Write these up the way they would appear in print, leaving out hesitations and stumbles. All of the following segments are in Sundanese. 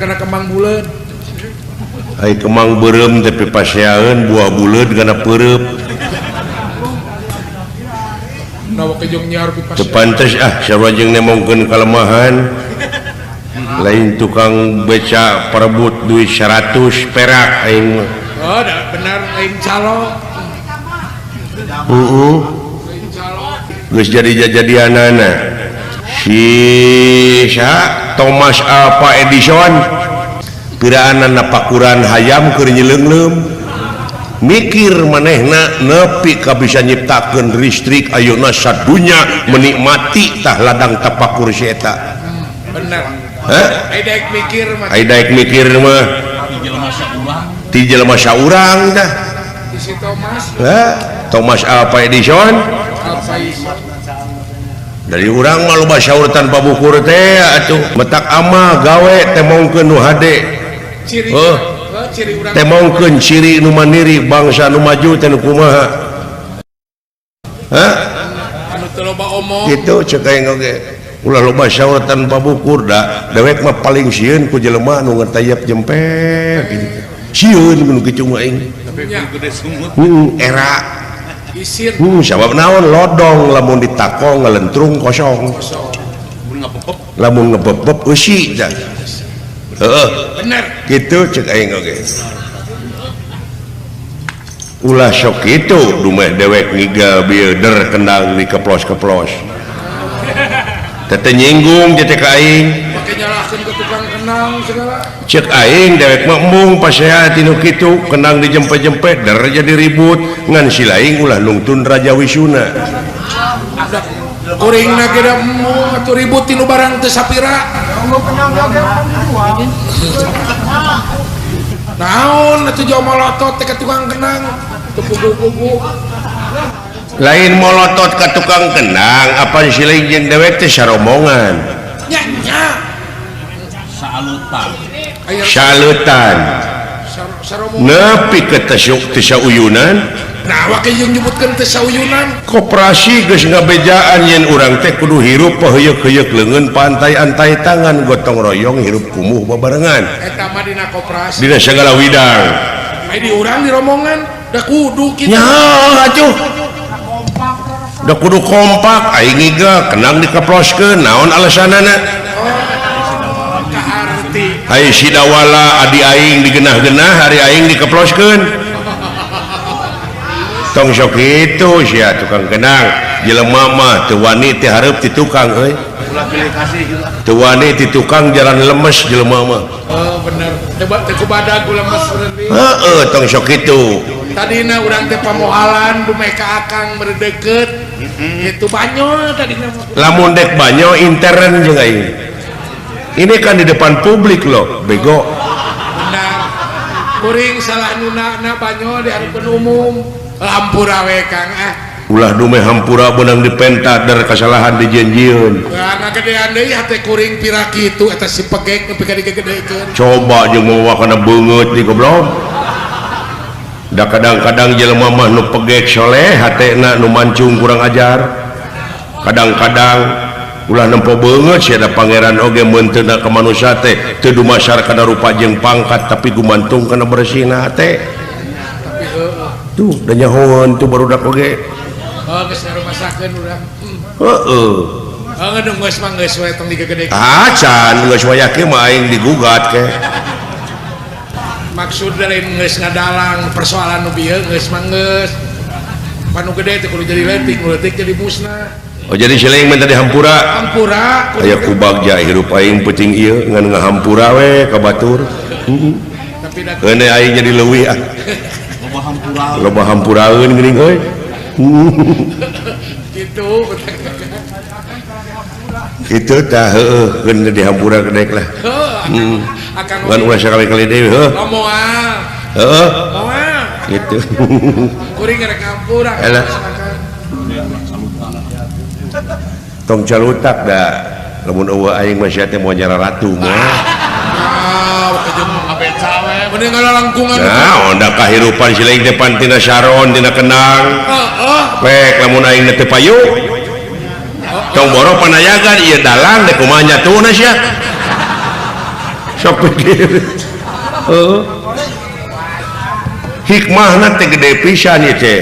Kana kembang buleud. Ai kembang beureum teh pipaseaeun buah buleud kana peureub. Teu pantes ah sarua jeung nemongkeun kalemahan. Lain tukang beca perebut duit 100 perak aing mah. Oh, da, benar lain calo. Heeh. Geus jadi jajadianana. Si saha Thomas Alva Edison piraanan napakuran hayam keur nyeleungleum. Mikir manehna nepi ka bisa nyiptakeun listrik ayeuna sadunya menikmati tah ladang tapakur si eta. Bener. Hah? Ai daek mikir mah. Ai daek mikir mah. Ti jelema saurang tah. Si Thomas. Hah? Thomas Alva Edison. Alva Edison. Dari urang mah loba saur tanpa bukur teh atuh. Metak ama gawe temongkeun nu hade. Ciri. Oh. Ciri urang. Temongkeun ciri nu mandiri bangsa nu maju teh nu kumaha. Hah? Anu teu loba omong. Kitu ceuk aing oge. Ulah loba saur tanpa bukur da dewek mah paling sieun ku jelema nu ngetayap jempek gitu. Sieun nu kitu mah aing. Tapi gede sumut. Era. Isin. Sabab naon lodong lamun ditakong ngalentrung kosong. Kosong. Lamun ngebebeb eusi tah. Heeh. Bener. Kitu ceuk aing oge. Ulah sok kitu dumeh dewek ngigal bieu der kendang dikeplos-keplos. Teu nyinggung teh ka aing. Make nyalahkeun ke tukang kendang segala. Ceuk aing dewek mah embung pasea tinu kitu kendang dijempe-jempe der jadi ribut ngan si laing ulah nungtun Raja Wisuna. Kuringna ge da embung atuh ribut tinu barang teu sapira. Naon atuh jauh molotot teh ka tukang kendang teu pugu-pugu. Lain molotot ka tukang kendang apan si laing jeung dewek teh sarombongan. Nya nya. Salutan. Salutan. Nepi ke tesuk teu sauyunan. Nah, wake jeung nyebutkeun teu sauyunan. Koperasi geus ngabejaan yen urang teh kudu hirup peheuyeuk-heuyeuk leungeun pantai-antai tangan gotong royong hirup kumuh babarengan. Eta mah dina koperasi. Dina sagala widang. Ai di urang di rombongan da kudu kitu. Nya atuh. Da kudu kompak aing ngiga kendang dikeploskeun naon alasanana? Oh, kaharti. Ai sidawala adi aing digenah-genah hari aing dikeploskeun. Tong sok kitu sia tukang kendang jelema mah teu wani teh hareup ti tukang euy. Teu wani ti tukang jalan lemes jelema mah. Oh bener. Teu kubadag lemes berarti. Heeh tong sok kitu. Tadina urang teh pamohalan dumeh ka akang berdeket. Kitu banyol tadina. Lamun dek banyol intern jeung aing. Ini kan di depan publik loh, bego. Benar. Kuring salah nunana banyol di hareupeun umum. Hampura we Kang ah. Ulah dumeh hampura beunang dipenta dar kasalahan dijanjieun. Nah, ngagedean deui hate kuring pira kitu eta si pegek nepi ka digegedekeun. Coba jeung mawa kana beungeut di goblok. Da kadang-kadang jelema mah nu pegek soleh hatena nu mancung kurang ajar. Kadang-kadang ulah nempo beungeut sia da pangeran oge meunteuna ka manusia teh teu dumasar kana rupa jeung pangkat tapi gumantung kana bersihna hate. Tapi heueuh. Tuh da nyahoeun tuh barudak oge. Oh geus masakeun urang. Heeh. Oh ngedung geus mah geus we tong digegedekeun. Ah can geus wayah kieu mah aing digugat ke. Maksud lain geus ngadalang persoalan nu bieu geus mah geus. Pan nu gede teh kudu jadi leutik, nu leutik jadi musnah. Oh jadi si laing mah tadi hampura. Hampura. Aya ku bagja hirup aing peuting ieu ngan ngahampura we ka batur. Heeh. Tapi da keun aing jadi leuwih ah. Loba hampura. Loba hampuraeun geuning euy. Gitu. Itu tah heueuh keun dihampura kedek lah. Heeh. Akang ngan ulah sakali-kali deui heuh. Moal. Heeh. Moal. Gitu. Kuring rek hampura. Elah. Tong calutak da lamun eueuh aing mah sia teh moal nyara ratu moal. Ah, jeung mending ngalalangkungan. Nah, onda kahirupan si laing teh pan tina saron tina kendang. Heeh. Pek lamun aing teh payu. Tong boro panayagan ieu dalang dek kumaha nyatuna sia. Sok pikir. Heeh. Hikmahna teh gede pisan ieu teh.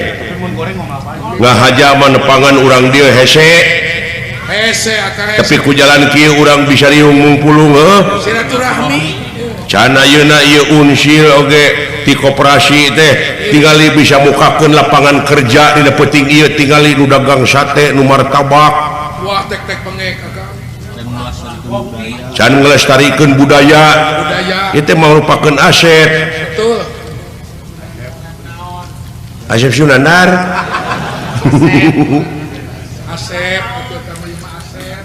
Ngahaja mah nepangan urang dieu hese. Hese akang hese. Tapi ku jalan kieu urang bisa riung mungpulung heuh. Silaturahmi. Can ayeuna ieu unsil oge ti koperasi teh tingali bisa mukakeun lapangan kerja dina peuting ieu tingali nu dagang sate nu martabak. Wah tek-tek bengek akang. Can ngelestarikeun budaya. Ieu teh merupakeun aset. Betul. Asep Sunandar. Asep betul mah Asep.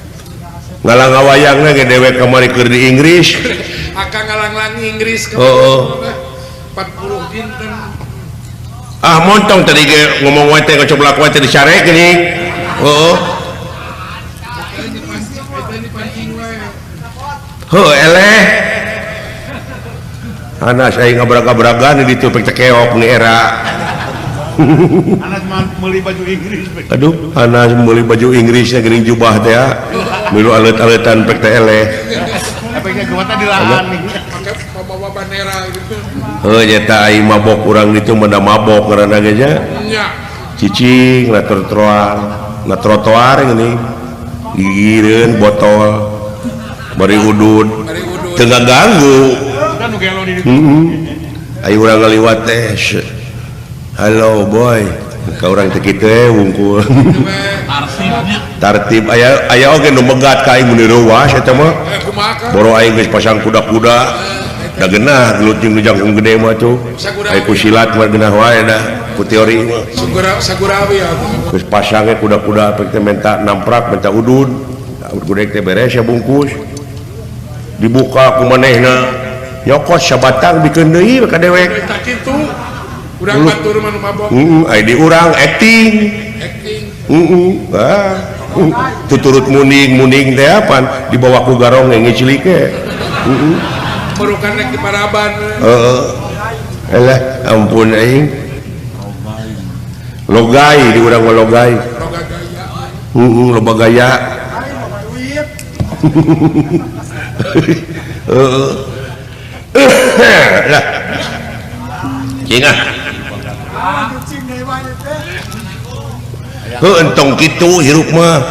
Ngalang-ngawayangna ge dewek kamari keur di Inggris. Akang ngalang-lang Inggris ke oh, 40 dinten. Ah montong tadi ge ngomong wae teh ngocoblak wae teh disarek geuning. Heeh. Heuh eleh. Anas aing ngabrag-abragan di ditu pek cekeok ni era. Anas meuli baju Inggris. Aduh, Anas meuli baju Inggris geuning jubah teh ya. Milu alet-aletan pek teh eleh. Nyata aing mabok urang ditu mah mabok ngaranna ge nya. Cicing na trotoar, na trotoar geuning. Gigireun botol bari udud. Teu ngaganggu. Heeh. Aing urang ngaliwat teh. Halo boy. Ka urang teh kitu we wungkul. Tartib aya aya oge nu megat ka aing mun reuas eta mah. Boro aing geus pasang kuda-kuda. Da geunah gelut jeung nu jangkung gede mah tuh. Aya ku silat mah geunah wae da ku teori mah. Sagurawi geus pasang ge kuda-kuda pek teh menta namprak menta udud. Udud teh beres ya bungkus. Dibuka ku manehna. Nyokot sabatang bikeun deui ka dewek. Tah kitu. Urang batur mah nu mabok. Heeh, aya di urang acting. Acting. Heeh. Ah. Tuturut muning-muning teh apaan dibawa ku garong ngicilik ge. Heeh. Merukan rek di paraban. Heeh. Elah ampun aing. Logai di urang mah logai. Loga gaya. Heeh, loba gaya. Heeh. Lah. Cing ah. Heuh entong kitu hirup mah.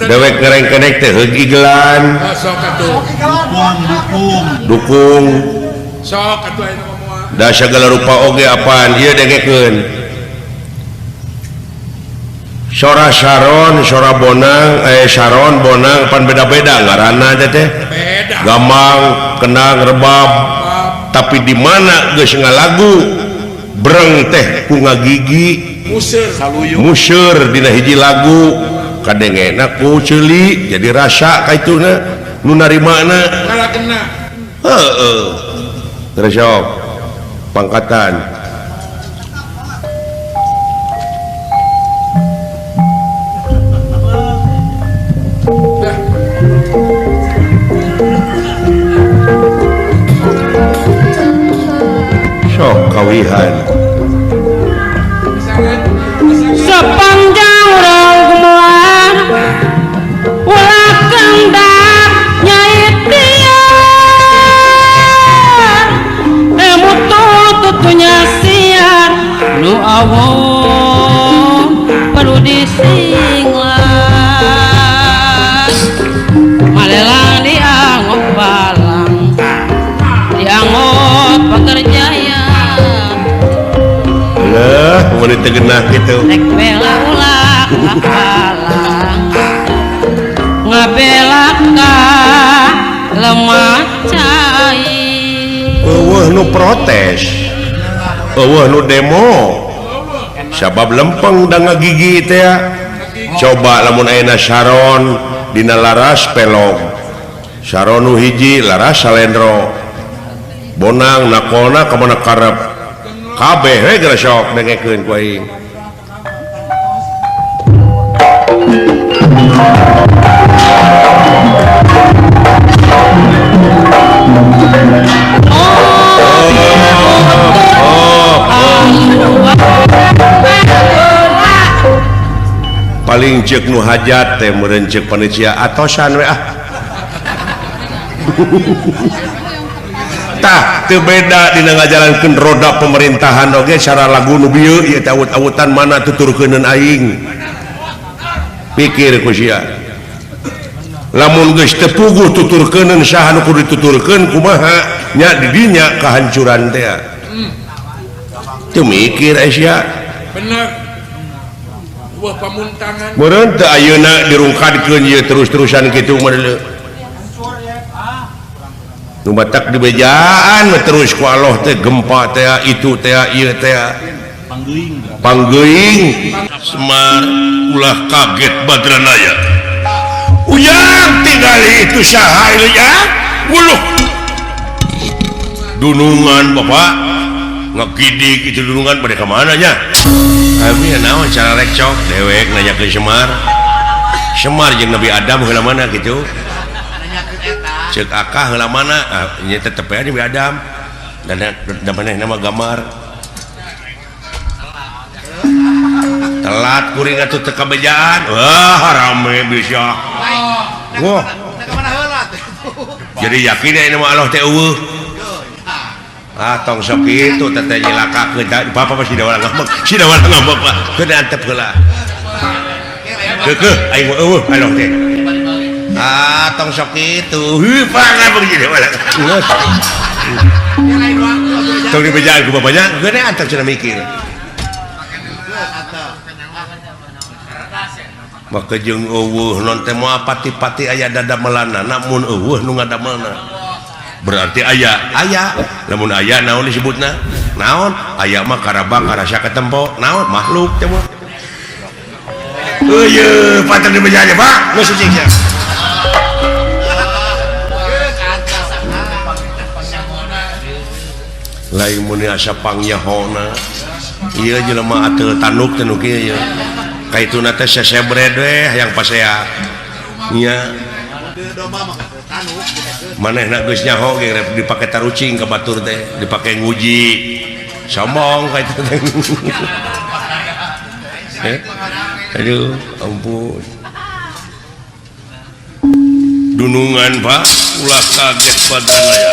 Dewek ngerengkenek teh heug igelan. Sok atuh. Dukung, dukung. Sok atuh ayeuna mah moal. Da sagala rupa oge apaan ieu dengekeun. Sora saron, sora bonang, saron bonang pan beda-beda ngaranna teh teh. Beda. Gamang, kenang, rebab. Tapi di mana geus ngalagu breng teh ku ngagigi museur dina hiji lagu kadengena ku ceuli jadi rasa kaituna nu narimana kena heueuh terus sok pangkatan sok kawihan sepanjang urang gumelar ulah kendak nyait biar emutu tutunya siar nu awon perlu disinglas malelang dianggap balang dianggap pekerjaya lah mun teu geunah kitu rek bela ulah kahalang ngabela ka lemah cai eueuh nu protes eueuh nu demo sabab lempeng da ngagigi teh coba lamun ayeuna saron dina laras pelog saron nu hiji laras salendro bonang nakolna ka mana karep kabeh we geura sok dengekeun ku aing. Paling ceuk nu hajat teh meureun ceuk panitia atosan we ah. Tah teu beda dina ngajalankeun roda pemerintahan oge cara lagu nu bieu ieu teh awut-awutan mana tuturkeuneun aing. Pikir ku sia. Lamun geus teu puguh tuturkeuneun saha nu kudu dituturkeun kumaha nya di dinya kahancuran teh. Teu mikir sia. Bener. Wah pamuntangan. Meureun teu ayeuna dirungkadkeun ieu terus-terusan kitu mah deuleu. Nu batak dibejaan terus ku Allah teh gempa teh itu teh ieu teh. Panggeuing. Panggeuing. Semar ulah kaget Badranaya. Ujang tingali itu saha ieu ya? Wuluh. Dunungan Bapak ngegidik itu dunungan pada kemana nya? Abi naon cara rekcok dewek nanya ke Semar. Semar jeung Nabi Adam heula mana gitu. Ceuk akah heula mana? Ah nya tetep aya Nabi Adam. Dan manehna mah gamar. Telat kuring atuh teu kabejaan. Wah rame bisa. Wah. Jadi yakin ya ini mah Allah teh eueuh. Ah tong sok kitu teh nyilakakeun bapak pasti da urang ngambek. Si da urang ngambek Pak. Keun antep heula. Keukeuh aing mah eueuh Allah teh. Ah tong sok kitu. Heuh pangambek si da urang. Tong dibejaan ku bapaknya, geus antep cenah mikir. Maka jeung eueuh non teh moal pati-pati aya dadamelanna namun eueuh nu ngadamelna. Berarti aya, aya. Lamun aya naon disebutna? Naon? Aya mah karabang karasa katempo. Naon? Makhluk teh mah. Eueuh, patah dibejaan Pak. Geus cicing sia. Lain mun asa pangyahona. Ieu jelema ateul tanduk teh nu kieu ieu. Kaituna teh sesebred we hayang pasea. Nya. Manehna geus nyaho ge rek dipake tarucing ka batur teh, dipake nguji. Sombong ka itu teh. Aduh, ampun. Dunungan Pak, ulah kaget Badranaya.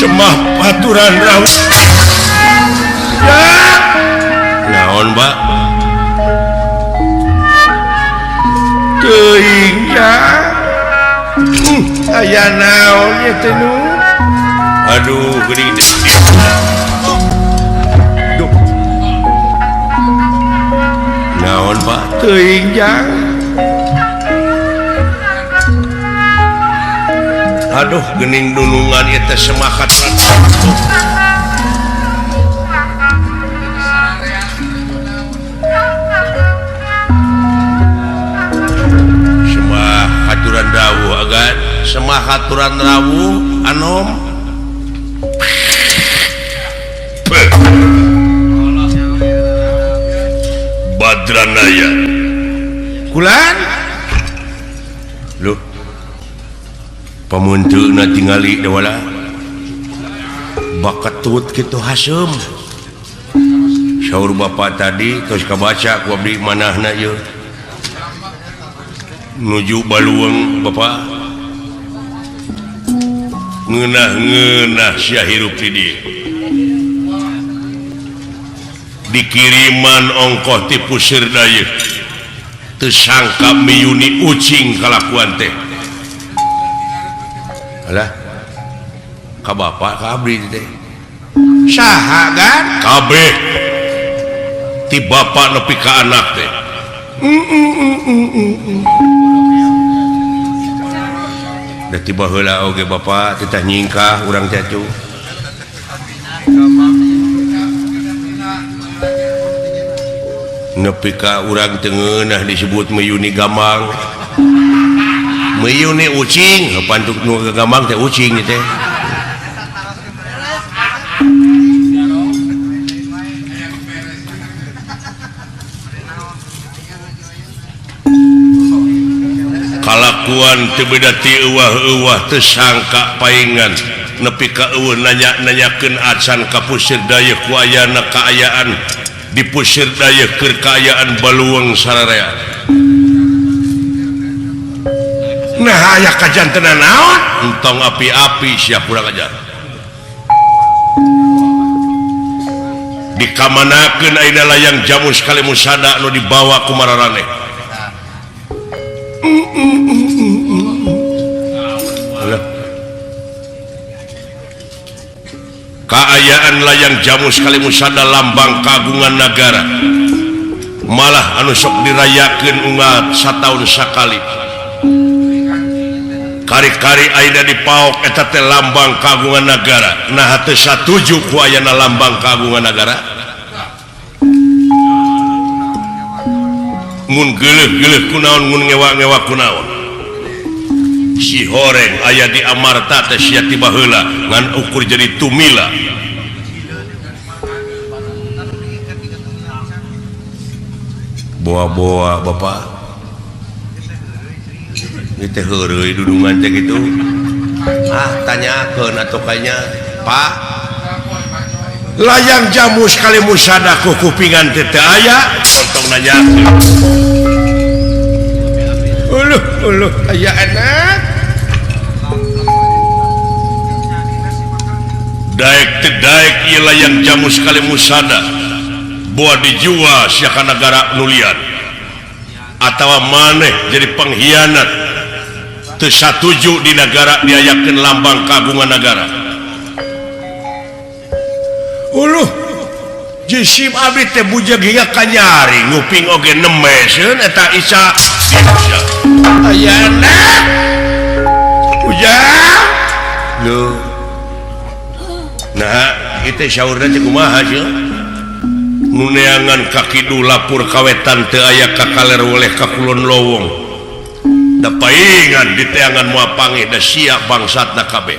Semah paturan rawuh. Ya. Naon, Pak? Teuing ya. Aya naon ieu teh nu? Aduh, geuning teh. Duh. Naon, Pak? Teuing ya. Aduh, gening dunungan ieu teh semakat. Semah haturan rawuh agan, semah haturan rawuh anom. Badranaya. Kulan. Loh. Pamunteuna tingali dewala baketut kitu hasem saur bapa tadi tos kabaca ku abdi manahna ieu nuju baluang bapa ngeunah-ngeunah sia hirup di dieu dikiriman ongkoh ti puseur dayeuh teu sangka miyuni ucing kalakuan teh. Alah, ka bapak ka abdi teh. Saha gan? Kabeh. Ti bapak nepi ka anak teh. Da ti baheula oge bapak titah nyingkah urang teh atuh. Nepi ka urang teu ngeunah disebut meyuni gamang. Meyuni ucing, pantuk nu gamang teh ucing teh. Kalakuan teu beda ti euwah-euwah teu sangka paingan nepi ka eueuh nanya-nanyakeun acan ka pusir dayeuh ku ayana kaayaan di pusir dayeuh keur kaayaan baluweung sararea. Nah aya kajantenan naon? Entong api-api sia kurang ajar. Dikamanakeun ayeuna layang jamus kali musada nu dibawa ku mararaneh. Kaayaan layang jamus kali musada lambang kagungan nagara. Malah anu sok dirayakeun unggal sataun sakali. Kari-kari ayeuna dipaok eta teh lambang kagungan nagara. Nah teu satuju ku ayana lambang kagungan nagara. Mun geuleuh-geuleuh kunaon mun ngewa-ngewa kunaon. Si horeng aya di Amarta teh sia ti baheula ngan ukur jadi tumila. Boa-boa bapak. Ini teh heureuy dudungan teh kitu. Ah tanyakeun atuh kanya, Pak. Layang jamus kali musada ku kupingan teh teu aya, ontong nanyakeun. Uluh uluh aya enak. Daek teu daek ieu layang jamus kali musada. Boa dijual sia ka nagara nu lian. Atawa maneh jadi pengkhianat. Teu satuju di nagara diayakeun lambang kagungan nagara. Uluh jisim abdi teh bujeg hingga kanyari nguping oge nemeseun eta Isa. Aya enak. Ujang. Lho. Nah, ieu saurna teh kumaha sih? Nu neangan ka kidul lapur ka wetan teu aya ka kaler weleh ka kulon lowong. Da paingan diteangan moal pangih da sia bangsatna kabeh.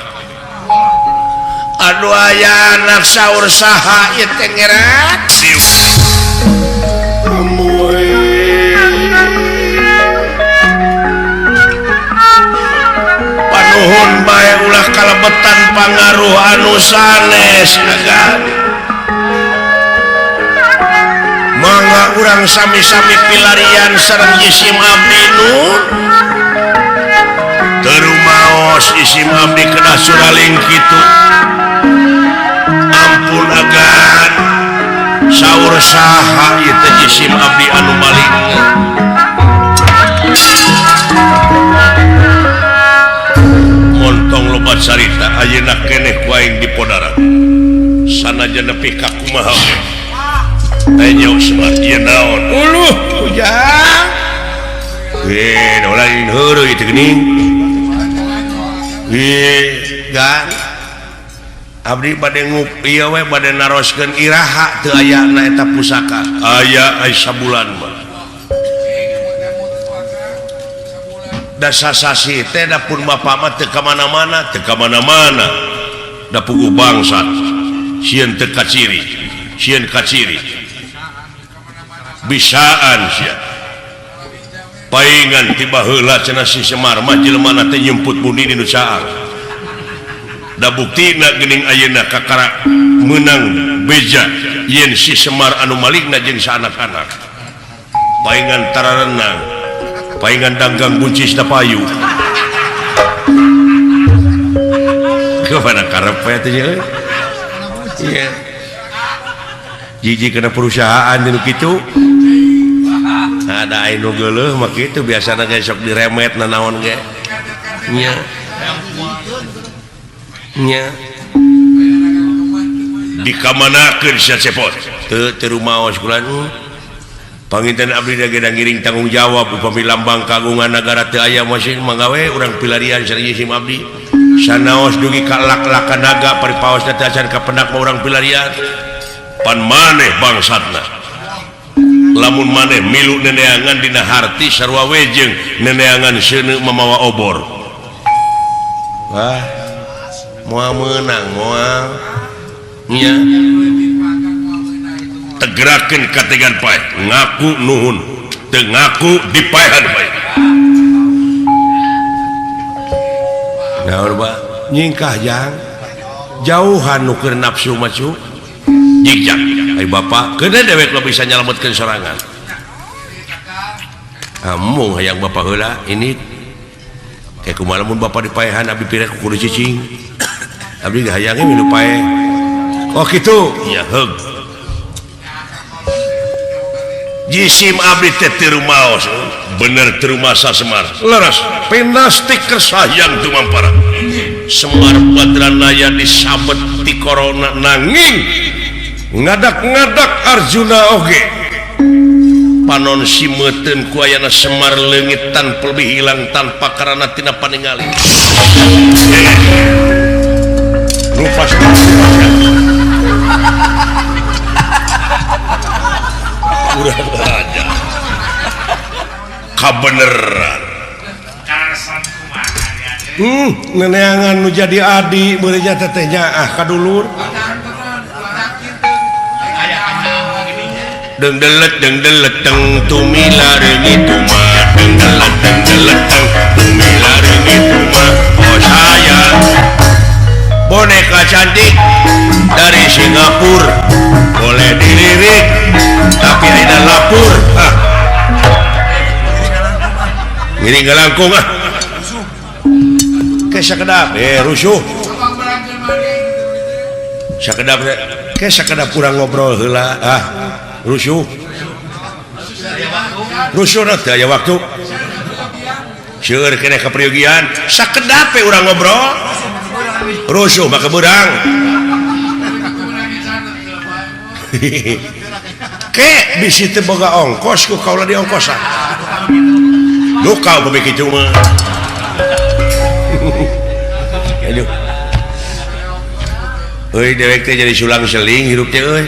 Aduh aya anak saur saha ieu teh ngeret. Amoy. Panuhun bae ulah kalebetan pangaruh anu sanes agan. Mangga urang sami-sami pilarian sareng jisim abdi nun. Teu rumaos jisim abdi kedah suraling kitu. Ampun agan saur saha ieu teh jisim abdi anu maling. Montong loba carita ayeuna keneh ku aing di podaran. Sanajan nepi ka kumaha ge. Tanya Semar ieu naon? Uluh ujang. Heh, lain heureuy teh geuning. Heh, gan. Abdi bade ngup ieu we bade naroskeun iraha teu ayana eta pusaka. Aya ai sabulan mah. Da sasasi teh da pun bapa mah teu ka mana-mana, teu ka mana-mana. Da puguh bangsat. Sieun teu kaciri, sieun kaciri. Bisaan sia. Paingan tiba heula cenah si Semar mah jelema teh nyumput buni di nu caang. Da buktina geuning ayeuna kakara meunang beja yen si Semar anu maligna jeung saanak-anak. Paingan tararenang, paingan danggang buncis da payu. Kepada karep teh nya. Iya. Jiji kena perusahaan nu kitu. Ada anu geuleuh mah kitu biasana ge sok diremet nanaon ge. Nya. Nya. Dikamanakeun sia cepot. Teu teu rumaos kula nu. Panginten abdi da ge ngiring tanggung jawab upami lambang kagungan nagara teu aya masih manggawe urang pilarian sareng jisim abdi. Sanaos dugi ka lak-lakan naga paripaosna teh acan kapendak mah urang pilarian. Pan maneh bangsatna. Lamun maneh milu neneangan dina harti sarua we jeung neneangan seuneu mamawa obor. Wah, moal meunang moal. Nya. Tegerakeun kategan paeh, ngaku nuhun, teu ngaku dipaehan bae. Nyingkah jang jauhan nu keur nafsu mah cu. Jigjag ai bapak keuna dewek lo bisa nyalametkeun sorangan. Amung hayang bapak heula ini kayak kumaha lamun bapak dipaehan abdi pira ku kudu cicing. Abdi hayangnya milu paeh. Oh kitu ya heug. Jisim abdi teh teu rumaos bener teu rumasa Semar. Leres pinastik kersayang tumampara. Semar Badranaya disabet ti corona nanging ngadak-ngadak Arjuna oge panon simeuten ku ayana Semar leungit tanpa lebih hilang tanpa karana tina paningali. Rupas urang aja kabeneran. Neneangan nu jadi adi beureunya teteh nyaah ka dulur. Deng delet teng tumila reungit tuma deng delet teng tumila reungit tuma. Oh saya boneka cantik dari Singapura boleh dilirik tapi ayeuna lapur. Ah. Ngiring galangkung ah. Ke sakedap rusuh. Sakedap ke sakedap kurang ngobrol heula ah. Rusuh. Rusuh teh aya waktu. Seueur keneh kapriogian sakedap we urang ngobrol. Rusuh maka beurang. Ke bisi teu boga ongkos ku kaula di ongkosan. Duka upami kitu mah. Aduh. Euy dewek teh jadi sulang seling hirup teh euy.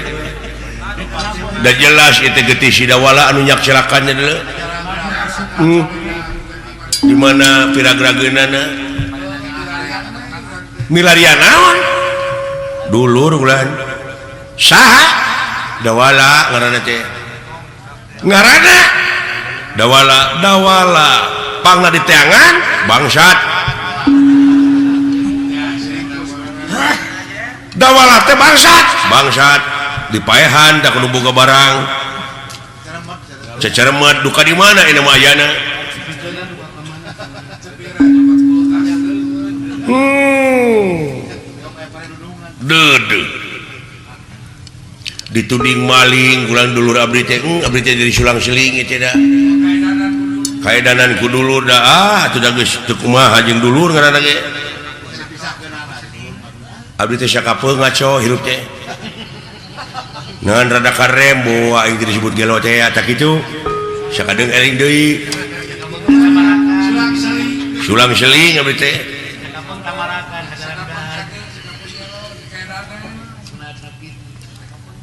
Da jelas itu getih sidawala anu nyak celakannya dulu. Di mana piragrageunana? Milarian naon? Dulur ulan. Saha? Dawala ngaranna teh. Ngaranna? Dawala, dawala. Pangna di teangan bangsat. Dawala teh bangsat, bangsat. Dipaehan tak kudu boga barang. Cecermet duka di mana ini mah ayana. Deudeuh. Dituding maling ulang dulur abdi teh, abdi teh jadi sulang seling ieu teh da. Kaedanan ku dulur da ah atuh da geus teu kumaha jeung dulur ngaranna ge. Abdi teh sakapeung ngaco hirup teh. Ngan rada karem boa aing teh disebut gelo teh tah kitu. Sakadeung eling deui. Sulang seling abdi teh.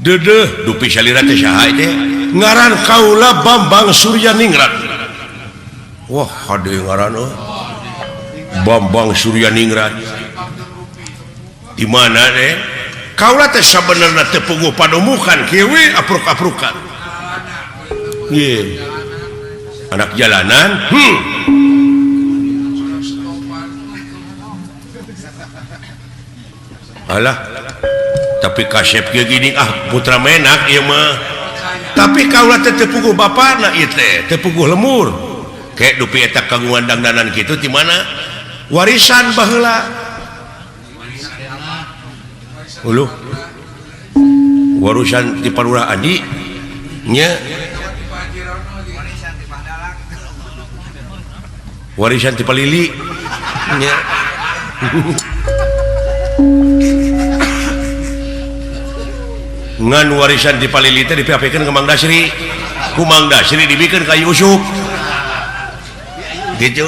Dedeh dupi salira teh saha teh? Ngaran kaula Bambang Suryaningrat. Wah, hade ngaran euy. Bambang Suryaningrat. Di mana teh? Kaula teh sabenerna teu puguh padumukan kieu we apruk-aprukan. Ye. Anak jalanan. Alah. Tapi kasep kieu gini ah putra menak ieu mah. Tapi kaula teh teu puguh bapana ieu teh, teu puguh lemur. Kayak dupi eta kagungan dangdanan kitu ti mana? Warisan baheula. Uluh. Warisan ti Parurah Adi nya. Warisan ti Palili nya. Ngan warisan di Palili teh dipiapikeun ka Mang Dasri. Ku Mang Dasri dibikeun ka Yusuf. Gitu.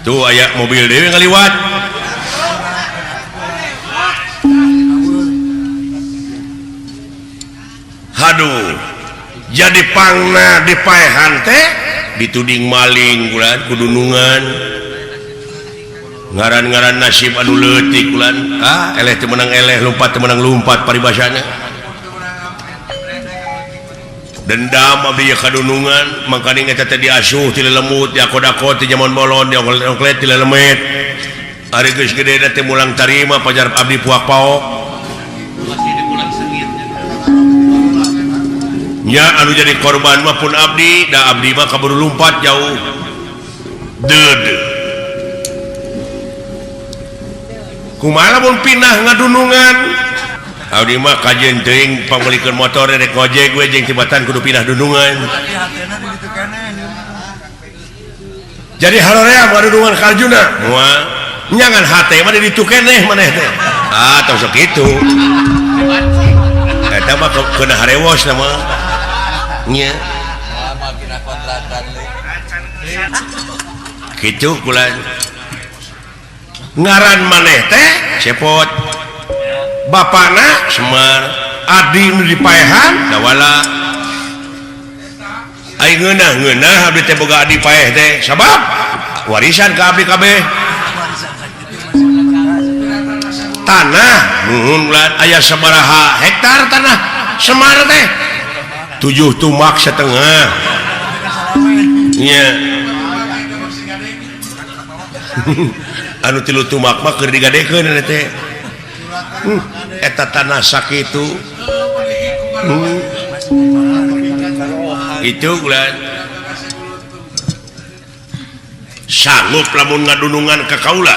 Tuh aya mobil deui ngaliwat. Haduh. Jadi pangna dipaehan teh dituding maling bulan kudunungan. Ngaran-ngaran nasib anu leutik bulan. Ah, eleh teu meunang eleh, lumpat teu meunang lumpat paribasana. Dendam abdi ye kadunungan mangkaning eta teh diasuh ti lelembut diakod-akod ti jamon bolon diongklet ti lelemet. Ari geus gede teh mulang tarima pajar abdi puak paok. Nya anu jadi korban mah pun abdi, da abdi mah kaburu lumpat jauh. Deud. Kumaha lamun pindah ngadunungan? Abdi mah kajeun teuing pangmeulikeun motor rek ngojek we jeung tibatan kudu pindah dunungan. Jadi haroream ngadunungan ka Arjuna. Moal nyangan hate mah di ditu keneh maneh teh. Ah tong sok kitu. Eta mah keuna harewos na mah. Nya. Kitu kula. Ngaran maneh teh Cepot. Bapana Semar, adi nu dipaehan Dawala. Ai ngeunah-ngeunah abdi teh boga adi paeh teh sabab warisan ka abdi kabeh. Tanah nuhun ulah aya sabaraha hektar tanah Semar teh 7 tumak setengah. Nya. Anu 3 tumak mah keur digadekeun eta teh. Eta tanah sakitu. Itu ulah sanggup lamun ngadunungan ka kaula.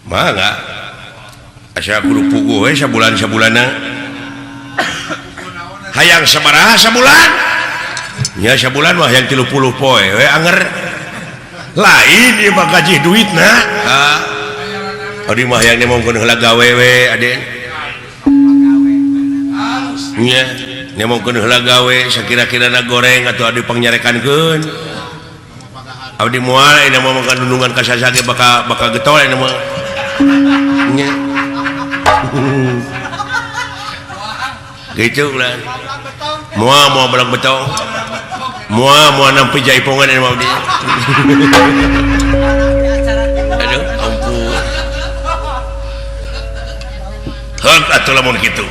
Mangga asa kudu puguh we sabulan-sabulanna. Hayang sabaraha sabulan? Nya sabulan mah hayang 30 poe we anger. Lain ieu mah gaji duitna. Ha. Abdi mah hayang nemongkeun heula gawe we aden. Nya nemongkeun heula gawe sakira-kirana goreng atuh abdi pangnyarekankeun. Abdi moal ayeuna mah makan dunungan ka saha ge bakal bakal getol ayeuna mah. Nya. Gitu lah. Moal moal belang betong. Moal moal nampi jaipongan ayeuna mah abdi. Aduh ampun. Heuk atuh lamun kitu.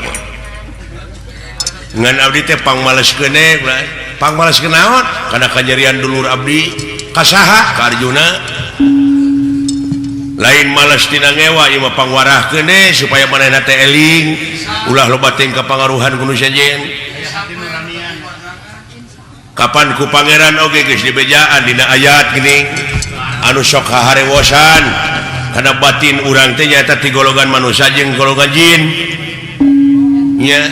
Ngan abdi teh pangmaleskeun we, pangmaleskeun naon? Kana kanyerian dulur abdi ka saha? Ka Arjuna. Lain males tina ngewa ieu mah pangwarahkeun we supaya manehna teh eling, ulah loba teuing kapangaruhan ku nu sejen. Kapan ku pangeran oge geus dibejaan dina ayat geuning anu sok haharewosan kana batin urang teh nyaeta ti golongan manusia jeung golongan jin. Nya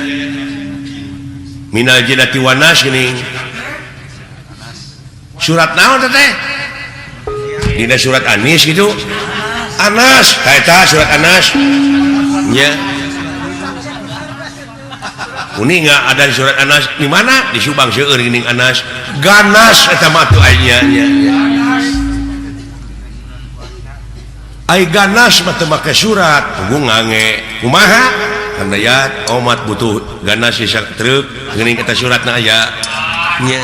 minal jinnati wan nas geuning. Surat naon teh? Dina surat Anis gitu. Anas, eta surat Anas. Nya. Uninga ada di surat Anas di mana? Di Subang seueur geuning Anas. Ganas eta mah atuh aya nya. Ai ganas mah teu make surat, tunggu ngange. Kumaha? Handayat omat butuh ganas sisa truk geuning eta suratna aya. Nya.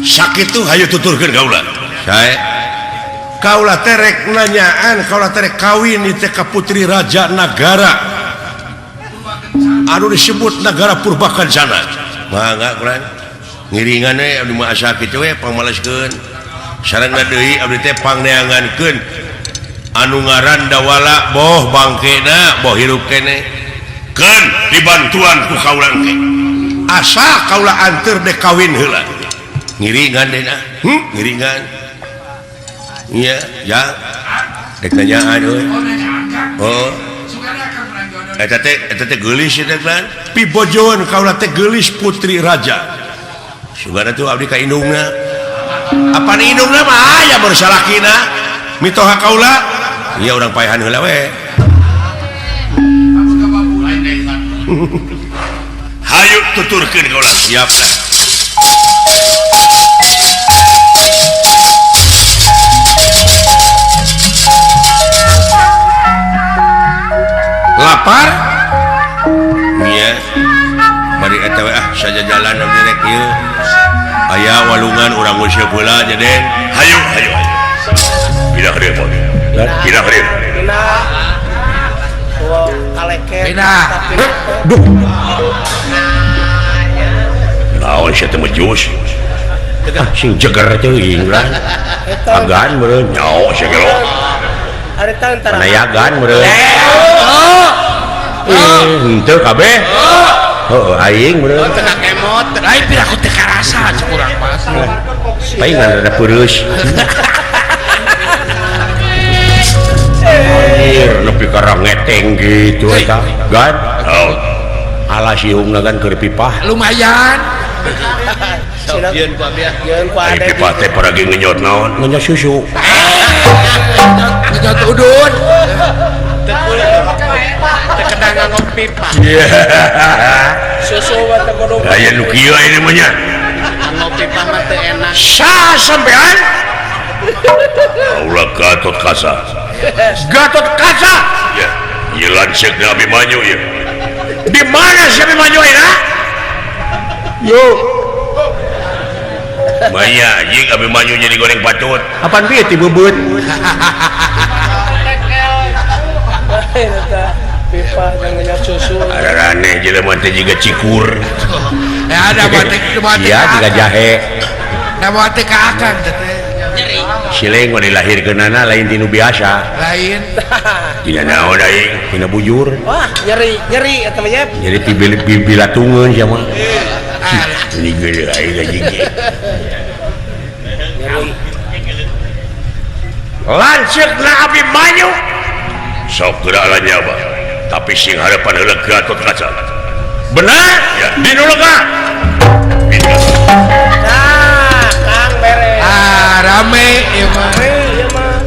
Sakitu hayu tuturkeun kaula. Sae. Kaula terek nanyaan, kaula terek kawin ieu teh ka putri raja nagara. Anu disebut Nagara Purbakencana. Mangga kurang ngiringan we abdi mah asa kitu we pangmaleskeun. Sarengna deui abdi teh pangneangankeun anu ngaran Dawala boh bangkena boh hirup keneh. Keun dibantuan ku kaula engke. Asa kaula anteur dek kawin heula. Ngiringan deui na. Ngiringan. Iya, ya. Dek nanyaan euy. Oh. Eta teh geulis eta kan. Pibojoan kaula teh geulis putri raja. Sugana tuh abdi ka indungna. Apaan indungna mah aya bersalakina. Mitoha kaula. Ieu urang paehan heula we. Hayu tuturkeun kaula siap. Lapar? Nya. Bari eta we ah sajajalan abdi rek ieu. Aya walungan urang nguseup heula jadi. Hayu hayu hayu. Pindah ka dieu, pindah ka dieu. Pindah. Kaleket. Pindah. Duh. Naon sia teh mejus? Ah, sing jeger teuing lah. Agan meureun nyaho sia gelo. Ari tentara. Panayagan meureun. Henteu kabeh. Heuh, aing meureun. Teu kemot. Lain piraku teu karasa kurang mah. Paingan rada peureus. Anjir, nepi ka ngeteng gitu eta. Gan. Alas iungna gan keur pipah. Lumayan. Yeun ku abi. Yeun ku Ai ade. pipah teh paragi ngenyot naon? Ngenyot susu. Ngenyot udun. Teu kena nganggo pipa. Susu mah teu kudu. Aya nu kieu aya mah nya. Nganggo pipa mah teu enak. Sah sampean? Kaula Gatot Kaca. Gatot Kaca. Ya, ieu lanceukna Abimanyu ieu. Di mana si Abimanyu eta? Yo. Maya anjing Abimanyu jadi goreng patut. Apaan pieu ti beubeut? Pipa yang ngenyot susu. Araraneh jelema teh jiga cikur. Ya ada batik batik. Sia jiga jahe. Da batik ka akang teh. Sileng mah dilahirkeunana lain tinu biasa. Lain. Tina naon aing? Tina bujur. Wah, nyeri, nyeri eta mah yep. Jadi pibilatungeun sia mah. Ini geuleuh aing anjing. Lanceukna Abimanyu. Sok geura lanyaba. Tapi sing harapan heula Gatot Kaca. Benar? Ya, dinu lega. Nah, Kang beres. Ah, rame ieu mah. Ieu mah.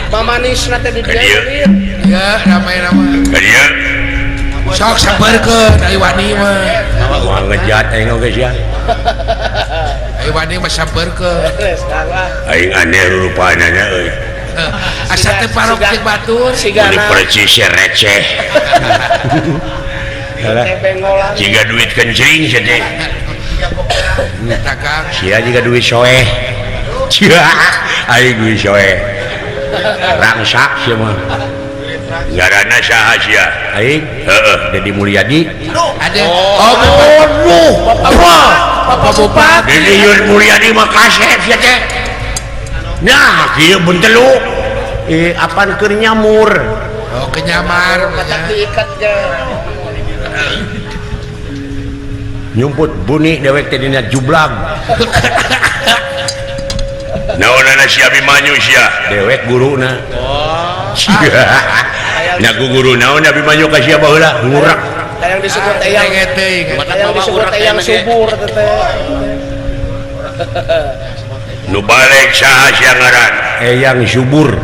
Mamanisna teh di dieu. Ya, rame-rame. Ka dieu. Sok sampeurkeun ai wani mah. Moal ngejat aing oge sia. Ai wani mah sampeurkeun. Beres, Kang ah. Aing aneh rupaanana euy. Asa teh parok jeung batur. Ini percis receh. Jika duit kencing sia teh. Sia jiga duit soeh. Aing duit soeh. Rangsak sia mah. Ngaranna saha sia? Aing? Heeh, Dedi Mulyadi. Ada. Oh, Bapak Bupati. Dedi Mulyadi mah kasep sia teh. Nah, kieu bentelu. Apaan keur nyamur? Oh, kenyamar. Katak diikat ge. Nyumput buni dewek teh dina jublag. Naonana si Abimanyu sia? Dewek guruna. Oh. Nya ku guru naon Abimanyu ka sia baheula? Ngurek. Hayang disebut eyang. Hayang disebut eyang subur teh. Nu balik saha sia ngaran? Eyang subur.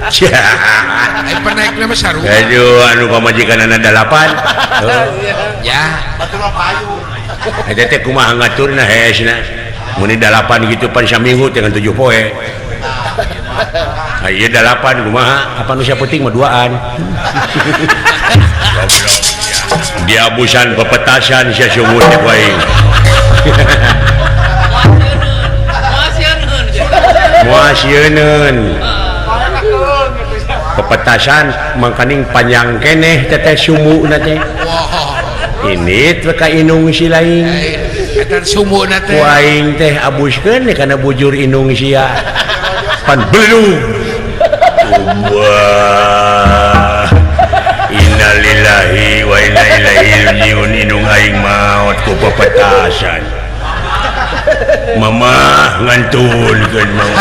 Ai penaikna mah sarua. Aduh, anu pamajikanana 8. Ya. Batur mah payu. Eta teh kumaha ngaturna hesna. Mun 8 gitu pan saminggu teh ngan 7 poe. Ieu 8 kumaha? Apa nu sapenting mah duaan. Diabusan pepetasan sia sumur teh ku aing. Moal sieuneun. Pepetasan mangkaning panjang keneh teteh sumuna teh. Ini teh ka inung si lain. Eta sumuna teh. Ku aing teh abuskeun kana bujur inung sia. Pan belum. Wah. Innalillahi wa inna ilaihi rajiun inung aing maot ku pepetasan. Mama ngantunkeun mama.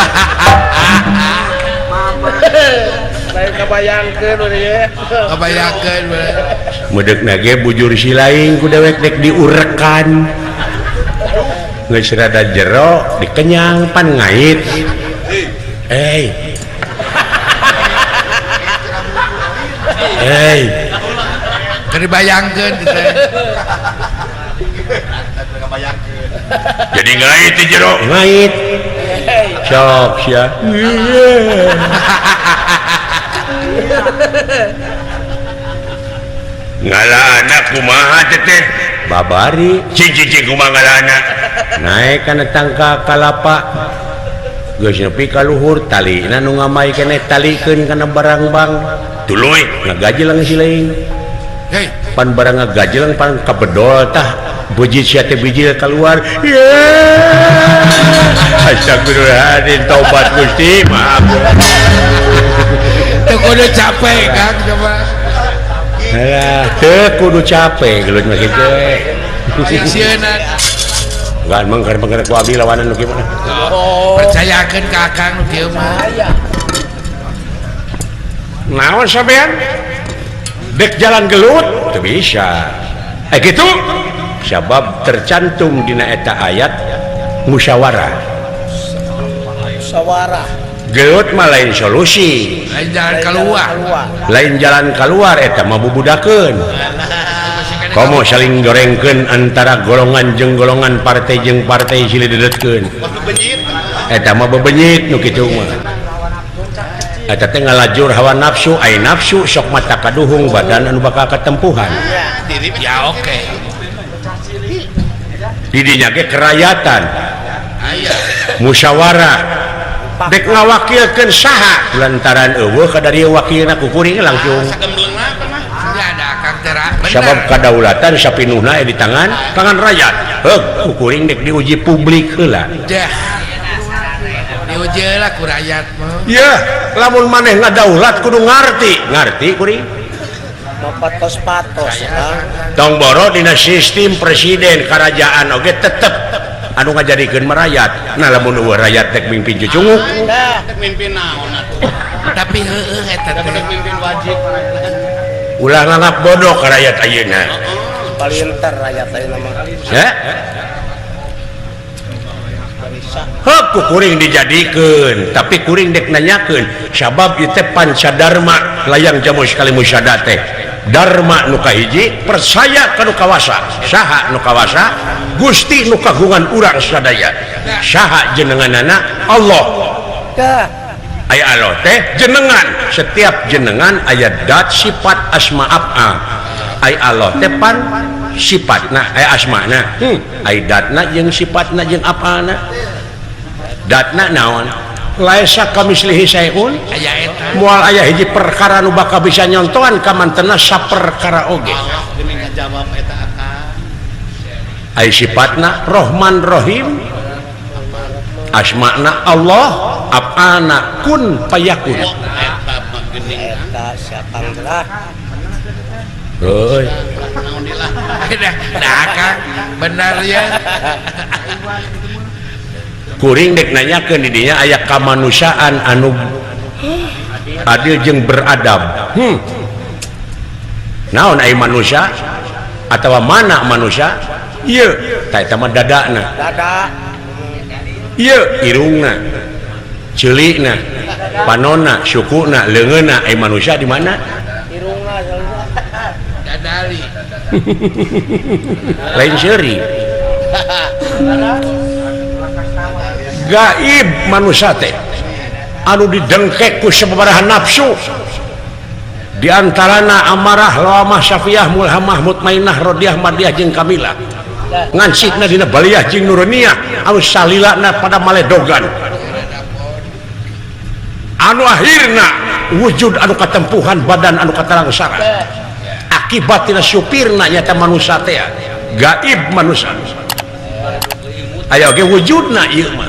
Lain kabayangkeun we. Kabayangkeun we. Medeukna ge bujur si lain ku dewek dek diurekan. Geus rada jero dikenyang pan ngait. Hey. Hey. Keur dibayangkeun teh. Jadi ngait di jero. Ngait. Sok sia. Ngala anak kumaha teteh? Babari. Cing cing kumaha ngala anak? Naik kana tangka kalapa. Geus nepi ka luhur talina nu ngamai keneh talikeun kana barangbang. Tuluy ngagajelang si lain. Hei, pan barang ngagajelang pan kabedol tah bujit sia teh bijil keluar. Yeay. Astagfirullahaladzim, taubat Gusti, maaf. Teu kudu capek Kang coba. Alah, teu kudu capek gelut mah kitu. Sieuna. Enggak mengker-mengker ku abdi lawanan nu kieu mah. Percayakeun ka Akang nu kieu mah. Naon sampean? Dek jalan gelut teu bisa. Kitu sabab tercantum dina eta ayat musyawarah. Musyawarah. Gelut mah lain solusi. Lain jalan keluar. Lain jalan keluar eta mah bubudakeun. Komo saling gorengkeun antara golongan jeung golongan, partai jeung partai silih dedetkeun. Eta mah bebenyit nu kitu mah. Eta teh ngalajur hawa nafsu, ai nafsu sok mata kaduhung badan anu bakal katempuhan. Ya oke. Didinya ge kerayatan. Musyawarah. Dek ngawakilkeun saha lantaran eueuh kadarieu wakilna ku kuring langsung. Sabab kadaulatan sapinuhna di tangan rakyat. Heug ku kuring dek diuji publik heula. Diuji heula ku rakyat mah. Yeuh, lamun maneh ngadaulat kudu ngarti. Ngarti kuring. Patos-patos. Tong boro dina sistem presiden kerajaan oge tetep anu ngajadikeun merayat. Nah lamun eueuh rakyat dek mimpin cucunguk. Dek mimpin naon atuh. Tapi heueuh eta teh dek mimpin wajib. Ulah nganggap bodoh ka rakyat ayeuna. Palinter rakyat ayeuna mah. Heh? Heuh ku kuring dijadikeun, tapi kuring dek nanyakeun sabab ieu teh pancadarma layang jamu sekali musyada teh. Dharma nu kahiji percaya ka nu kawasa. Saha nu kawasa? Gusti nu kagungan urang sadaya. Saha jenenganana? Allah. Aya Allah teh jenengan, setiap jenengan aya dat sifat asma af'al. Aya Allah teh pan sifatna, aya asmana. Aya datna jeung sifatna jeung af'alna. Datna naon? Laisa kamislihi syai'un. Aya eta. Moal aya hiji perkara nu bakal bisa nyontohan ka mantena saperkara oge. Aya sifatna Rahman Rahim. Asmana Allah, af'alna kun payakun. Eta siapa lah? Heuy. Nah, Kang, benar ya. Kuring dek nanyakeun di dinya aya kamanusiaan anu adil jeung beradab. Naon ai manusia atawa mana manusia? Ieu tah eta mah dadana. Dada. Ieu irungna, ceulikna, panonna, sukuna, leungeunna ai manusia di mana? Irungna dadali. Lain seuri. Gaib manusia teh anu didengkek ku sababaraha nafsu. Di antarana amarah, lawamah, syafiyah, mulhamah, mutmainah, rodiah, mardiah jeung kamilah. Ngancikna dina baliyah jeung nuraniah anu salilana pada maledogan. Anu akhirna wujud anu katempuhan badan anu katalangsara. Akibat tina supirna nyata manusia teh gaib manusia. Aya oge wujudna ieu mah.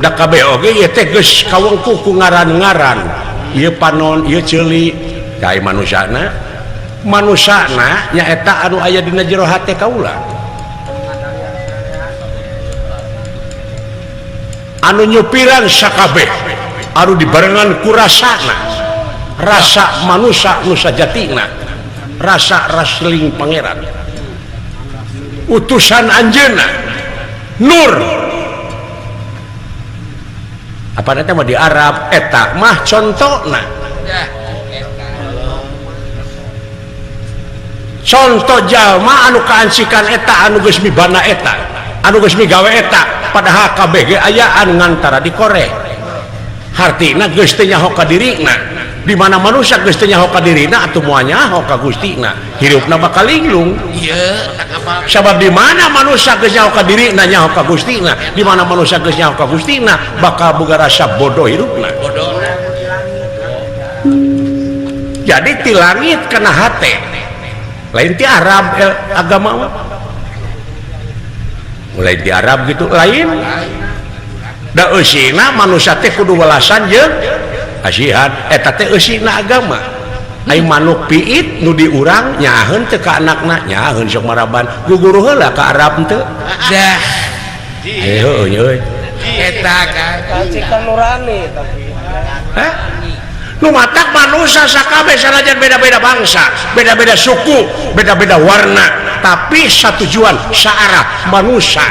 Da kabeh oge ieu teh geus kawengku ku ngaran-ngaran. Ieu panon, ieu ceuli, ka manusiana. Manusana nyaeta anu aya dina jero hate kaula. Anu nyupiran sakabeh, anu dibarengan ku rasana. Rasa manusa nu sajatina, rasa rasling pangeran. Utusan anjeunna nur. Apa eta mah di Arab eta mah contona. Contoh jalma anu kaancikan eta anu geus mibana eta, anu geus migawe eta, padahal kabeh ge ayaan ngantara dikoreh. Hartina geus teu nyaho ka dirina. Di mana manusia geus teu nyaho ka dirina atuh moal nyaho ka Gustina. Hirupna bakal linglung. Ieu sabab di mana manusia geus nyaho ka dirina nyaho ka Gustina, di mana manusia geus nyaho ka Gustina bakal boga rasa bodoh hirupna. Bodoh. Jadi ti langit kana hate. Lain ti Arab agama mah. Mulai di Arab gitu lain. Da eusina manusia teh kudu welasan jeung kasihan eta teh eusina agama. Ai manuk piit nu di urang nyaaheun teu ka anakna, nyaaheun sok maraban guguru heula ka Arab teu. Dah. Heueuh euy. Eta kan kacikan nurani tapi. Hah? Nu matak manusia sakabeh sanajan beda-beda bangsa, beda-beda suku, beda-beda warna, tapi satu tujuan, saarah manusia.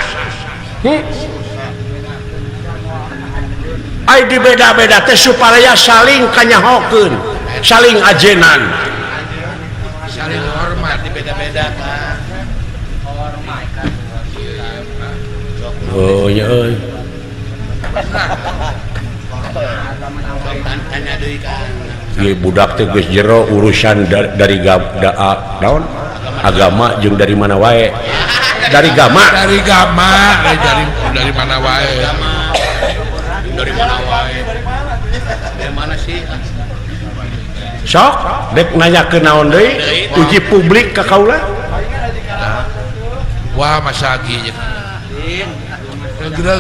Ai di beda-beda teh supaya saling kanyahokeun, saling ajenan, saling hormat di beda-beda kan. Oh nya euy. Ieu budak teh geus jero urusan dari naon? Agama jeung dari mana wae? Dari gama. Dari gama, dari mana wae? Dari mana wae? Dari mana sih? Sok, dek nanyakeun naon deui? Uji publik ka kaula? Wah, masa ge.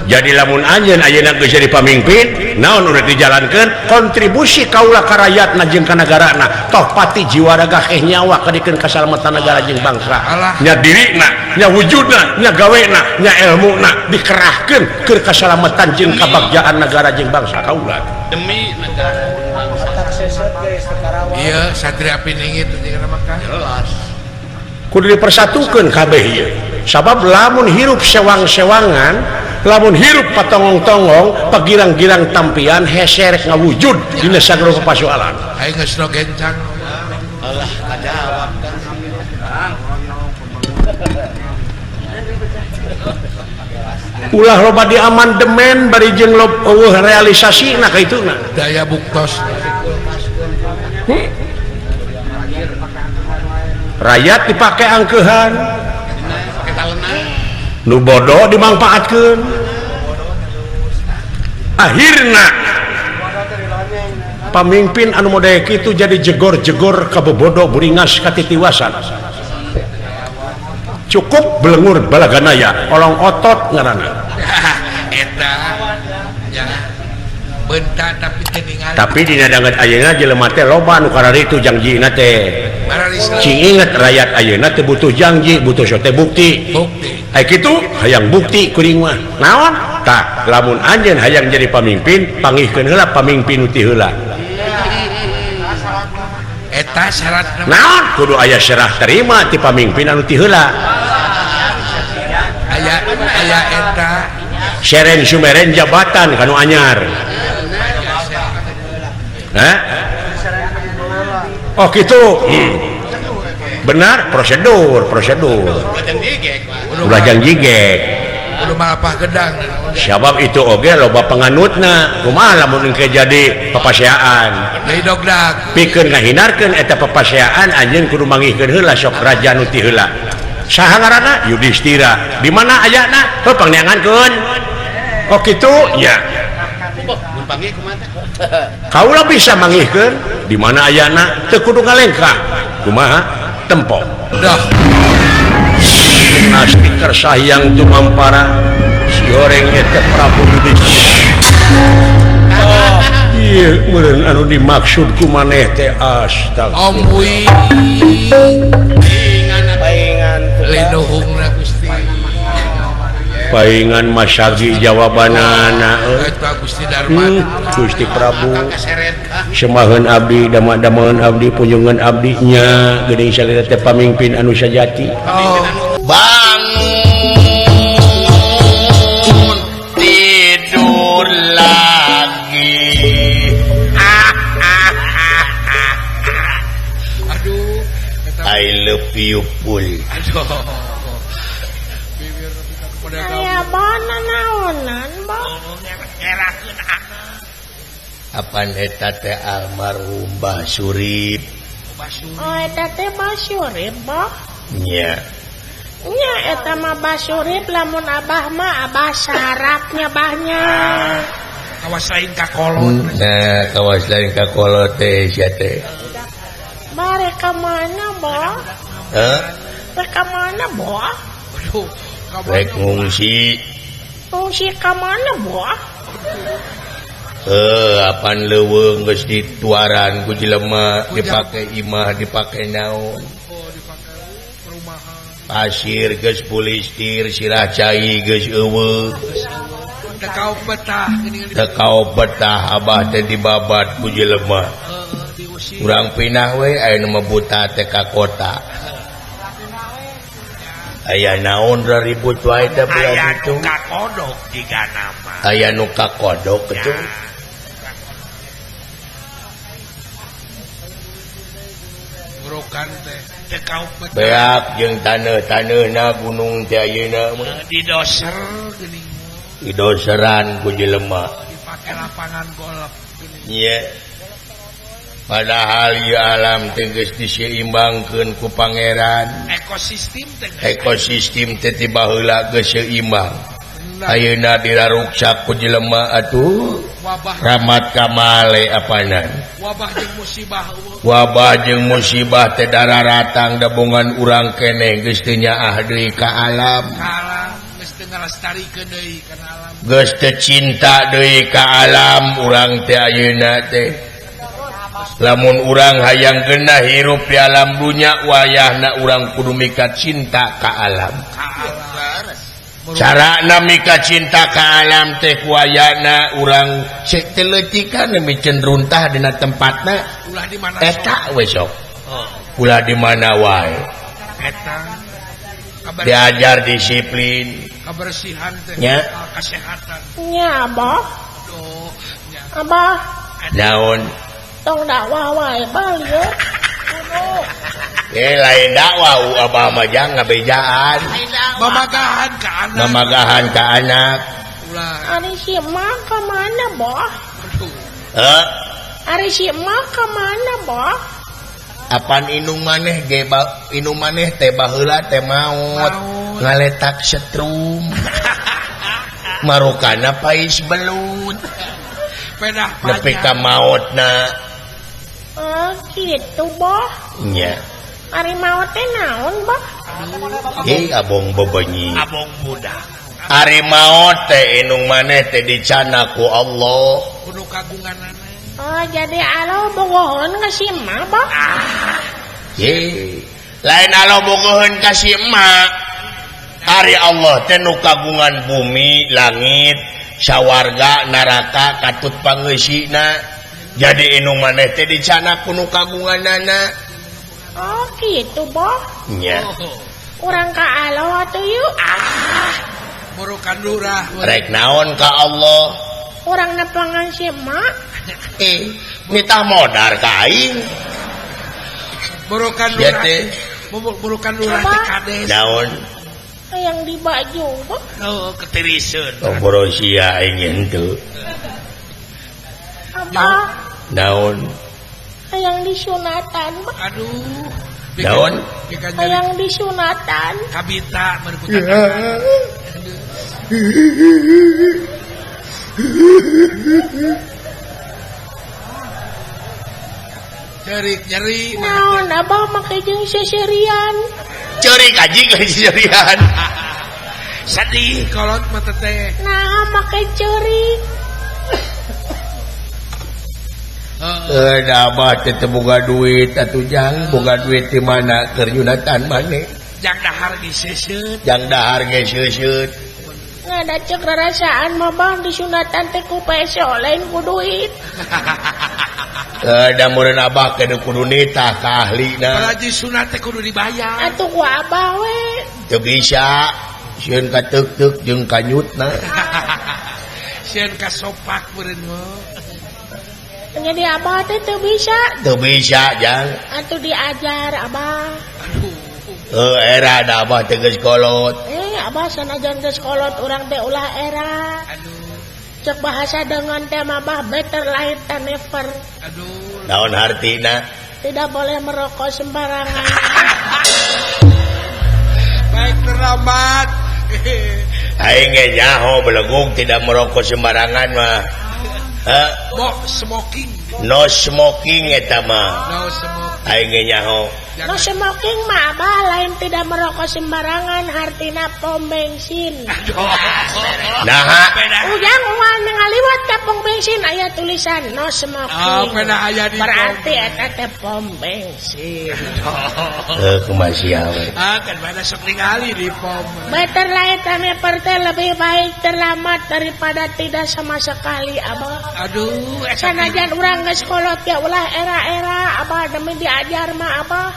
Jadi lamun anjeun ayeuna geus jadi pamimpin, naon udah dijalankeun kontribusi kaula ka rakyatna jeung ka nagarana, toh pati jiwa raga keh nyawa kadikeun kasalamatan negara jeung bangsa. Nya dirina, nya wujudna, nya gawena, nya elmuna dikerahkeun keur kasalamatan jeung kabagjaan negara jeung bangsa kaula. Demi negara bangsa. Iya, Satria Piningit jeung mah jelas. Kudu dipersatukeun kabeh ieu. Sabab lamun hirup sewang-sewangan, lamun hirup patongong-tongong, pagirang-girang tampian hese rek ngawujud dina sagala pasoalan. Aing geus no gencang. Alah, kajawab kan. Ulah loba diamandemen bari jeung eueuh realisasina ka ituna. Daya buktos. Rakyat dipake angkeuhan. Nu bodoh dimangfaatkeun. Akhirna pamimpin anu model kitu jadi jegor-jegor ka bobodo buringas katitiwasan. Cukup belengur balaganaya, olong otot ngaranna. Eta ya. Bentar tapi teu ningali. Tapi dina danget ayeuna jelema teh loba nu kararitu jangjina teh. Cing inget rakyat ayeuna teh butuh janji, butuh sote bukti. Bukti. Ai kitu hayang bukti kuring mah. Naon? Tah, lamun anjeun hayang jadi pamimpin, pangihkeun heula pamimpin nu ti heula. Eta syaratna. Naon? Kudu aya serah terima ti pamimpin anu ti heula. Aya aya eta seren sumeren jabatan kanu anyar. Hah? Oh kitu. Benar prosedur. Ulah jang jigek. Kudu malapah gedang. Sabab itu oge loba penganutna. Kumaha lamun engke jadi papaseaan. Deui dogdag. Pikeun ngahindarkeun eta papaseaan anjeun kudu mangihkeun heula sok raja nu ti heula. Saha ngaranna? Yudhistira. Di mana ayana? Heuh pangneangankeun. Oh kitu nya. Kaula bisa mangihkeun di mana ayana teu kudu ngalengkah. Kumaha? Tempo. Dah. Asti kersayang tumampara si goreng eta Prabu Yudhistira. Oh, ieu meureun anu dimaksud ku maneh teh astagfirullah. Omui. Paingan linuhungna Gusti. Paingan masagi jawabanana eta Gusti Darma. Gusti Prabu. Semaheun abdi, dama-damaeun abdi, punjungan abdi nya geuning salira teh pamimpin anu sajati. Oh. Bangun tidur lagi. Aduh, I love you pul. Aduh. Aya bona naonan, Bo? Apan eta teh almarhum Mbah Surip. Oh, eta teh Mbah Surip, Bo? Nya. Nya eta mah Mbah Surip lamun abah mah abah sarapnya bahnya. Kawas lain ka kolot. Nah, kawas lain ka kolot teh sia teh. Rek ka mana, Bah? Heh? Rek ka mana, Bah? Aduh, Rek ngungsi. Ngungsi ka mana, Bah? Apan leuweung geus dituaran ku jelema dipake imah dipake naon. Oh, dipake perumahan. Pasir geus pulistir, sirah cai geus eueuh. Teu kau betah geuningan Teu kao betah abah teh dibabat ku jelema. Diusir. Urang pindah we aya nu mah buta teh ka kota. Aya naon ribut wae teh belah Aya ditu. nu kakodok jiga nama. Aya nu kakodok kitu. Burukan teh teu kau betah. Beak jeung taneuh-taneuhna gunung teh ayeuna mah. Didoser geuning Didoseran ku jelema. dipake lapangan golf geuning. Nya. Padahal ieu alam teh geus diseimbangkeun ku pangeran. Ekosistem teh geus Ekosistem teh ti baheula geus seimbang. Nah, Ayeuna diraruksak ku jelema atuh. wabah Rahmat kamale apanan. wabah jeung musibah eueuh. Wabah jeung musibah teh dararatang dabongan urang keneh geus teu nyaah deui ka alam. Ka alam geus teu ngalastarikeun deui kana alam. Geus teu cinta deui ka alam urang teh ayeuna teh. Lamun urang hayang genah hirup di alam dunya wayahna urang kudu mika cinta ka alam. Ka alam. Carana mika cinta ka alam teh wayahna urang saeutik-leutikan micen runtah dina tempatna Ulah di mana eta we sok. Oh, Ulah di mana wae. eta kabar Diajar disiplin. kebersihan teh Nya. kesehatan. Nya, Abah. Aduh, nya. Abah, Naon? tong dakwah wae Bah lieu. Eh lain dakwah u abah mah jang ngabejaan. Mamagahan ka anak. Mamagahan ka anak. Ulah. Ari si emak ka mana, Bah? Aduh. Heh? Ari si emak ka mana, Bah? Apan inung maneh ge inung maneh teh baheula teh maot Maot. ngaletak setrum. Marukana pais belut. Pedah Nepi ka panjang. maotna. Oh, gitu, Bah. Nya. Ari maot teh naon, Bah? Eh abong bebenyi. Abong budak. Ari maot teh inung maneh teh dicana ku Allah. Kudu kagunganana. Oh, jadi alo bogoheun ka si emak, Bah? Ye. Lain Allah bogoheun ka si emak. Ari Allah teh nu kagungan bumi, langit, sawarga, neraka, katut pangeusina. Jadi inung maneh teh dicana ku nu kagunganana. Oh, gitu, Bah. Nya. Oh, Urang ka alo atuh yuk. burukan lurah. Rek naon ka Allah? Urang nepangan si emak. Nitah modar ka aing. Burukan Ya lurah. teh. Burukan lurah Apa? teh kades. Naon? Yang di baju, Bah. Oh, ketiriseun. Oh, borosia aing henteu. Abah, Naon? hayang disunatan, Bah. Aduh. Naon? Bikin nyeri Hayang disunatan. kabita merebutan. Cerik nyeri. Naon, Abah make jeung seserian. Ceurik anjing seserian. Sedih kolot mah teh. Nah, make ceurik. Heeh. Da abah teh teu boga duit atuh jang, boga duit di mana keur nyunatan maneh. Jang dahar ge seuseut. Jang dahar ge seuseut. Ngada cek rarasaan mah Bang disunatan teh ku peso lain ku duit. Da meureun abah ke kudu nitah ka ahlina. Balaji sunat teh kudu dibayar. Atuh ku abah we. Teu bisa sieun ka teuk-teuk jeung kanyutna. Sieun ka sopak meureun mah. Jadi abah teh teu bisa. Teu bisa jang. Atuh diajar abah. Aduh. Era da abah teh geus kolot. Abah sanajan geus kolot urang teh ulah era. Aduh. Cek bahasa dengan teh mah bah better lahir than never. Aduh. Naon hartina? Tidak boleh merokok sembarangan. Baik terlambat. Aing ge nyaho belegug tidak merokok sembarangan mah. Heh. Bo smoking. No smoking eta mah. No smoking. Aing ge nyaho. No smoking mah abah lain tidak merokok sembarangan hartina pom bensin. Naha. Ujang uang ngaliwat ka pom bensin aya tulisan no smoking. Oh, peda aya di berarti eta teh pom bensin. Heuh kumaha sia we. Ah, kan mana sok ningali di pom. Better lain tame perte lebih baik terlambat daripada tidak sama sekali abah. Aduh, sanajan urang geus kolot ya ulah era-era abah demi diajar mah abah.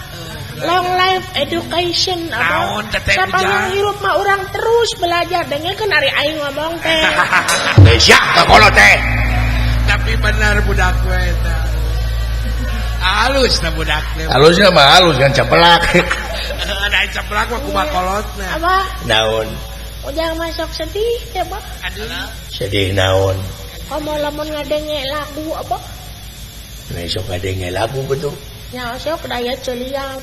Long life education abah. Sapanjang hirup mah urang terus belajar dengekeun ari aing ngomong teh. Geus sia ka kolot teh. Tapi benar budak we eta. Halus na budak teh. Halusna mah halus kan capelak. Da capelak mah kumaha kolotna. Abah. Naon? Ujang masuk sedih teh, Bah. Aduh. Sedih naon? Komo lamun ngadenge lagu abah. Nah, sok ngadenge lagu betul. Nya sok daya celiang.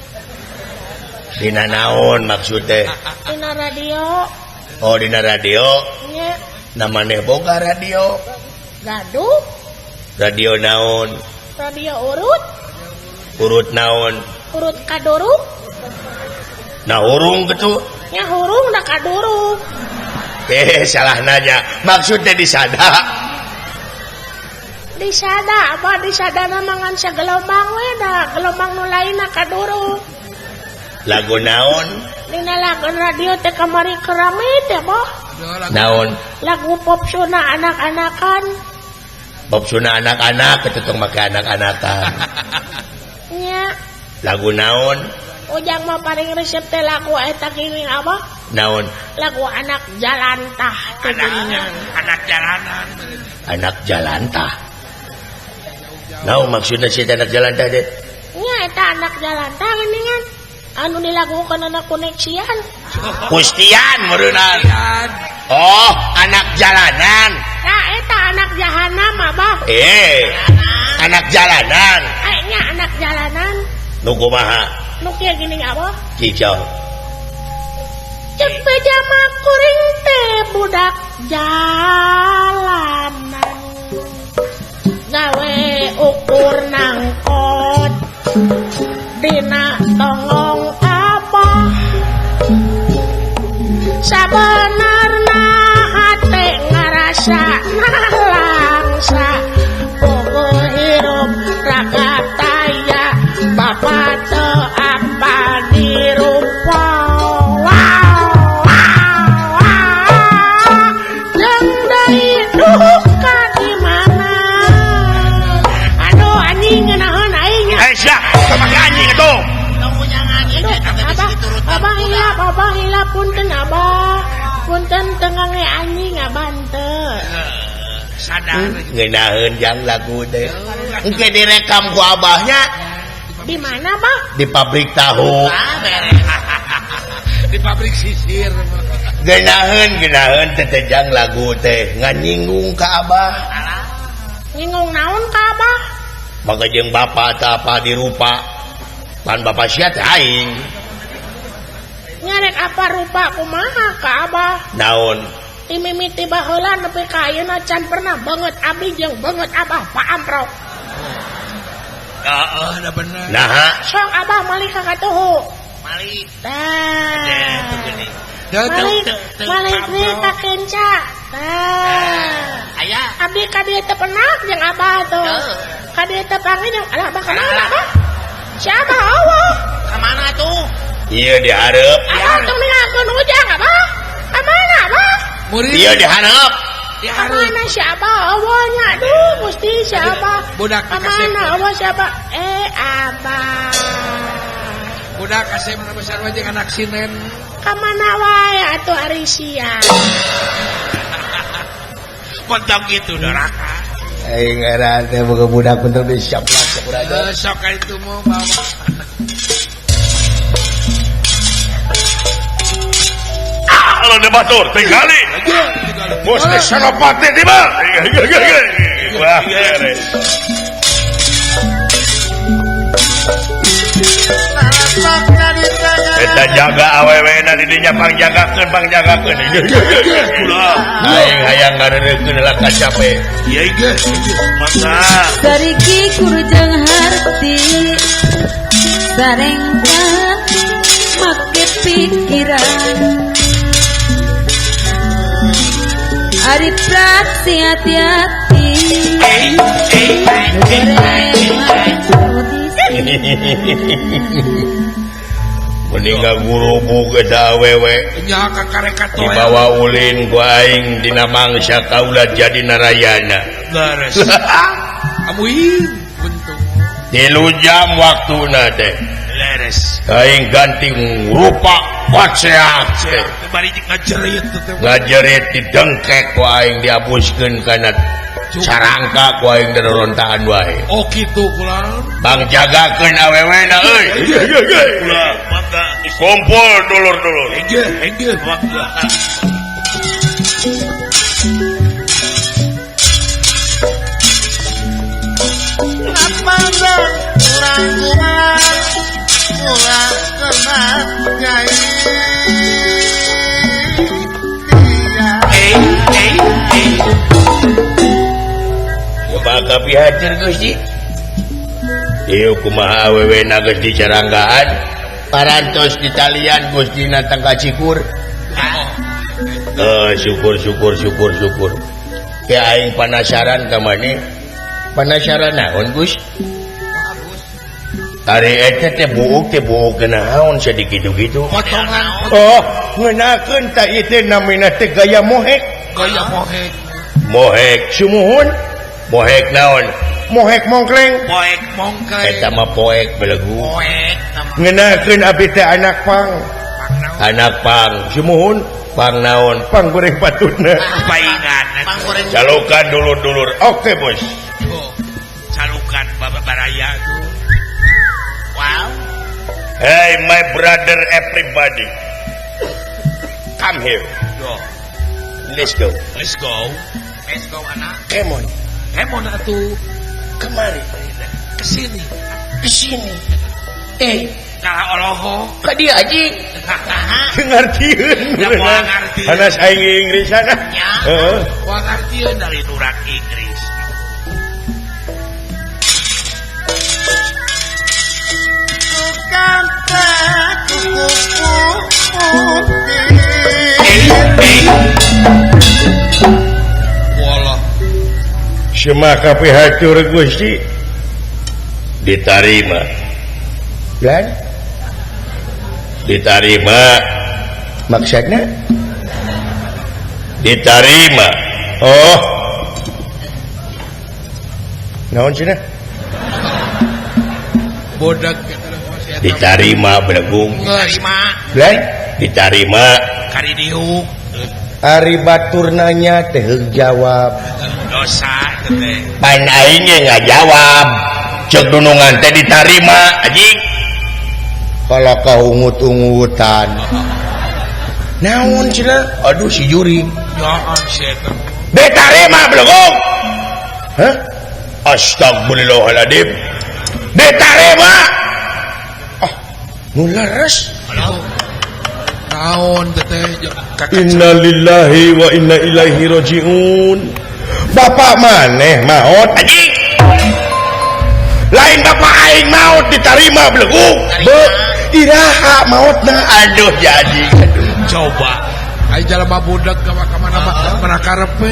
Dina naon maksud teh? Dina radio. Oh, dina radio. Nya. Na maneh boga radio. Gaduh. Radio naon? Radio urut. Urut naon? Urut kaduruk. Nah hurung gitu. Nya hurung da kaduruk. Salah nanya. Maksudnya disada. Disada apa disadana mangan sagelombang we da gelombang nu lainna kaduruk. Lagu naon? Dina lagu radio teh kamari kerame teh boh. Naon? Lagu pop suna anak-anakan. Pop suna anak-anak ketutung make anak-anakan. Nya. Lagu naon? Ujang mah paling resep teh lagu eta gini apa? Naon? Lagu anak jalantah teh geuningan. Anak jalanan. Anak jalantah. Naon maksudna si anak jalantah teh? Nya eta anak jalantah geuningan. Anu dilakukan anak koneksian. Kustian meureunnan. Oh, anak jalanan. Nah, eta anak jahanam abah. Anak jalanan. Nya anak jalanan. Nu kumaha? Nu kieu geuning abah. Cicau. Cek beja mah kuring teh budak jalanan. Gawe ukur nangkot dina tongong apa sabenarna hate ngarasa nalangsa bogo hirup raga taya bapa teu apa dirupa. Wow wow wow jeung deui duka di mana. Aduh anjing ngeunaheun aing nya. Sia sama anjing atuh. Abah hilap, abah hilap punten abah. Punten teu ngange anjing abah henteu. Sadar ngeunaheun jang lagu teh. Engke direkam ku abahnya. Di mana, Bah? Di pabrik tahu. Di pabrik sisir. Ngeunaheun teh jang lagu teh nganyinggung ka abah. Nyinggung naon ka abah? Maka jeung bapa teh apa dirupa. Pan bapa sia teh aing. Nyarek apa rupa kumaha ka abah? Naon? Ti mimiti baheula nepi ka ayeuna can pernah banget abdi jeung banget abah paamprok. Heeh, da bener. Naha? Sok abah malik ka katuhu. Malik. Tah. Malik deui ka kenca. Tah. Aya. Abdi ka dieu teu penak jeung abah tuh. Ka dieu teu panggil jeung alah abah ka mana abah? Si abah eueuh. Ka mana tuh? Ieu dihareup. Abah tong ningalkeun ujang abah. Ka mana abah? Ieu dihareup. Ka mana si abah eueuh nya? Aduh Gusti si abah. Budak ka mana eueuh si abah? Abah. Budak kasep besar wae jeung anak sinen. Ka mana wae atuh ari sia. Pontong gitu doraka. Aing era teh boga budak penting disiap-siap sakurang. Sok ka itu mau bawa. Kalau ada batur, tinggali. Bos teh Senopati di mana? Wah, beres. Eta jaga awewena di dinya pangjagakeun pangjagakeun. Aing hayang ngareurekeun lah kacape. Ieu ge mangga. Sariki kurjang harti sarengkan make pikiran. Ari praksi hati-hati. Meninggal guru eta awewe nya kakareka toel. Dibawa ulin ku aing dina mangsa kaula jadi narayana. Leres. Amuin untung. 3 jam waktuna teh. Leres. Aing ganti rupa waceak teh. Bari ngajerit teh. Ngajerit didengkek ku aing diabuskeun kana carangka ku aing darontaan wae. Oh kitu kula. Bang jagakeun awewena euy. Kula mangga kumpul dulur-dulur. Hege hege mangga. Lapandang kurang-kurang kurang kena nyai. Bakal pihatur Gusti. Ieu kumaha awewena geus dicaranggaan parantos ditalian Gustina tangka cikur. Syukur syukur syukur syukur. Ke aing panasaran ka maneh. Panasaran naon Gus? Ari eta teh buuk naon sakitu-kitu. Potongan. Oh, ngeunakeun ta ieu teh namina teh gaya mohek. Gaya mohek. Mohek sumuhun. Mohek naon? Mohek mongkleng. Poek mongkleng. Eta mah poek belegu. Poek ngenakeun abdi teh anak pang. Anak pang sumuhun pang naon? Pang goreng patutna. Paingan. Pang goreng. Calukan dulur-dulur. Oke, Bos. Oh. Calukan Bapak Baraya tuh. Wow. Hey my brother everybody. Come here. Go. Let's go. Let's go. Let's go anak. Come on. Emon atuh kemari kesini kesini kalah oloho ka dieu aji ngartieun ya moal ngartieun hanas aing Inggrisan heeh moal ngartieun dari nurak Inggris tukang kuku putih walah Semaka pihatur Gusti ditarima. Lan ditarima maksudna ditarima. Oh. Naon cenah? Bodak ditarima belegung. Ditarima. Lan ditarima kari diuk. Ari batur nanya teh jawab. Dosa teh. Pan aing ge ngajawab. Ceuk dunungan teh ditarima anjing. Kalau kaungut-ungutan. Naon cenah? Aduh si juri. Naon sia teh? Ditarima belegong. Hah? Astagfirullahaladzim. Ditarima. Ah, nu leres. Naon teh? Innalillahi wa inna ilaihi rajiun. Bapak maneh maot anjing. Lain bapak aing maot ditarima belegug. Be iraha maotna aduh jadi. Aduh. Coba aing jalma budak ka mana mana karepe.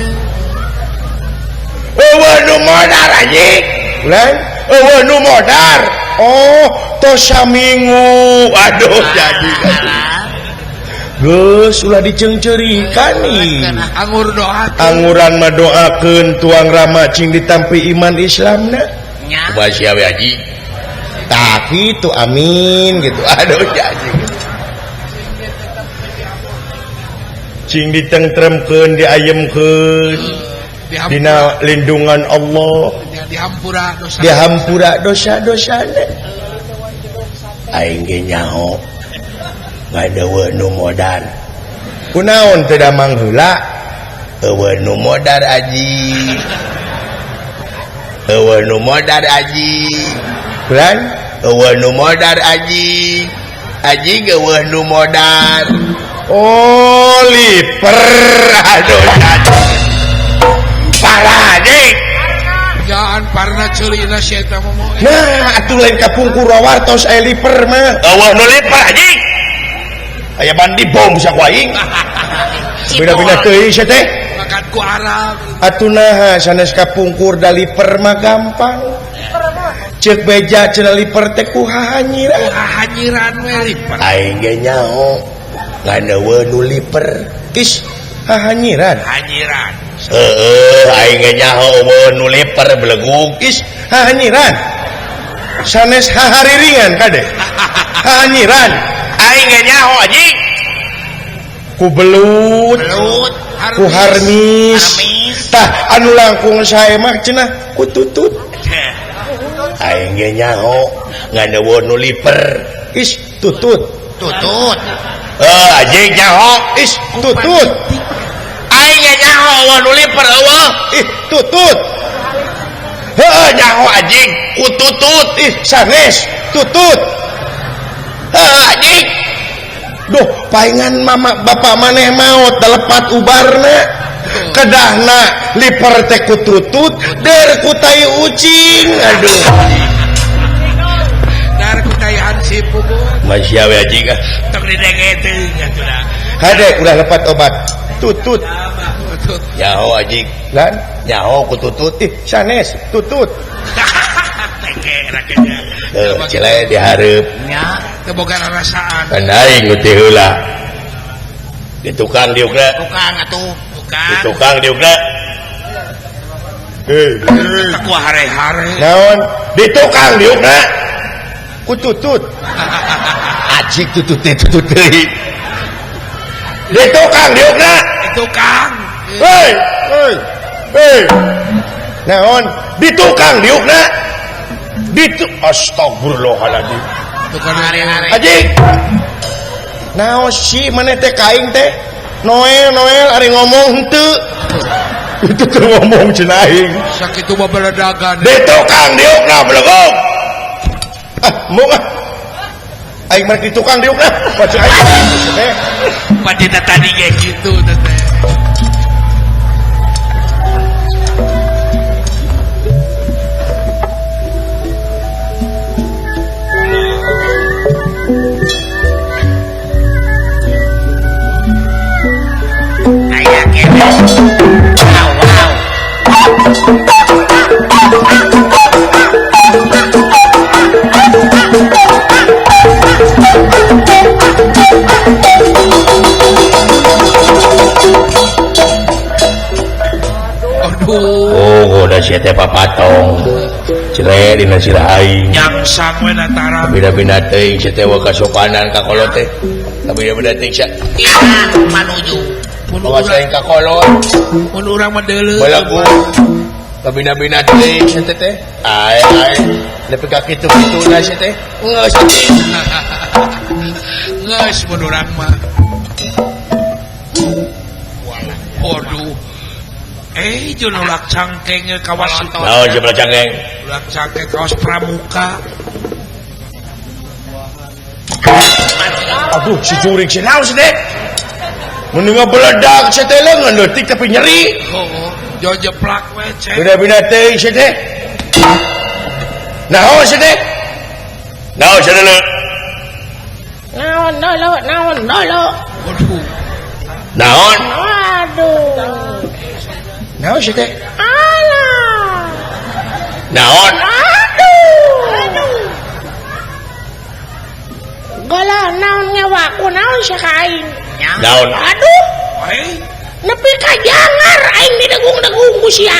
Eueuh nu modar anjing. Lain eueuh nu modar. Oh, tos saminggu. Aduh jadi. Geus ulah diceungceurikan nih. Angur doakeun. Anguran mah doakeun tuang rama cing ditampi iman Islamna. Nya. Kumaha sia we haji? Tah kitu amin gitu. Aduh jadi. Cing ditengtremkeun, diayemkeun. Dina lindungan Allah. Dihampura dosa. Dihampura dosa-dosana. Aing ge nyaho. Eueuh nu modar. Kunaon teu damang heula? Eueuh nu modar aji. Eueuh nu modar aji. Bulan eueuh nu modar aji. Aji geuweuh nu modar. Oh liper aduh parah anjing. Jangan parna ceulina si eta momo. Nah atuh lain kapungkur wartos aya liper mah. Eueuh nu liper anjing. Aya bandi bom sia ku aing. Beda-beda teuing sia teh. Makan ku Arab. Atuh naha sanes kapungkur da liper mah gampang. Ceuk beja cenah liper teh ku hahanyiran. Ku hahanyiran we liper. Aing ge nyaho ngan eueuh nu liper. Is hahanyiran. Hanyiran. Heeh, aing ge nyaho eueuh nu liper belegug. Is hahanyiran. Sanes hahariringan kade. Hahanyiran. Aing ge nyaho anjing. Ku belut, ku harmis. Tah anu langkung sae mah cenah ku tutut. Aing ge nyaho ngan eueuh nu liper. Is tutut. Tutut. Heuh anjing nyaho. Is tutut. Aing ge nyaho eueuh nu liper eueuh. Ih tutut. Heuh nyaho anjing ku tutut. Ih sanes tutut. Heuh anjing. Duh paingan mama bapak maneh maot dalepat ubarna. Kedahna liper teh ku tutut, der ku tai ucing. Aduh. Dar ku tai hansip puguh. Masih we anjing ah. Tong didenge teuing atuh da. Hade ulah lepat obat. Tutut. Tutut. Nyaho anjing. Lan nyaho ku tutut. Ih sanes tutut. Teke rakenya. Heuh cile dihareup. Nya teu boga rarasaan. Kan aing nu teh heula. Di tukang diukna. Tukang atuh. Di tukang diukna. Hei, ku hare-hare. Naon? Di tukang diukna. Ku tutut. Ajik tutut teh tutut deui. Di tukang diukna. Di tukang. Hei, hei. Hei. Naon? Di tukang diukna. Di astagfirullahaladzim. Tukang hare-hare. Ajik. Naon si maneh teh ka aing teh? Noel, Noel ari ngomong henteu. Itu teu ngomong cenah aing. Sakitu mah beledagan. Di tukang diukna belegog. Ah, mung ah. Aing mah di tukang diukna. Baca aing. Teh. Padita tadi ge kitu teh. Wow, wow. Aduh. Oh, udah sia teh papatong. Cile dina sirah aing. Nyangsang we natara. Beda-beda teuing sia teh kasopanan ka kolot teh. Beda-beda teuing sia. Iya, manuju. Awas aing ka kolot. Mun urang mah deuleu. Balagu. Kabina-bina teuing sia teh teh. Ae ae. Nepi ka kitu-kituna sia teh. Geus anjing. Geus mun urang mah. Waduh. Jeung ulak cangkeng kawas itu. Naon jeung ulak cangkeng? Ulak cangkeng kawas pramuka. Aduh, si juring si naon si teh? Mun ngabeledag si teh leungeun leutik tapi nyeri. Heuh, jauh jeplak we cek. Beda-beda teuing si teh. Naon si teh? Naon si teh? Naon dolo, naon dolo. Waduh. Naon? Waduh. Naon si teh? Alah. Naon? Aduh. Gala naon nyawaku naon sia ka aing. Naon? Aduh. Nepi ka jangar aing didegung-degung ku sia.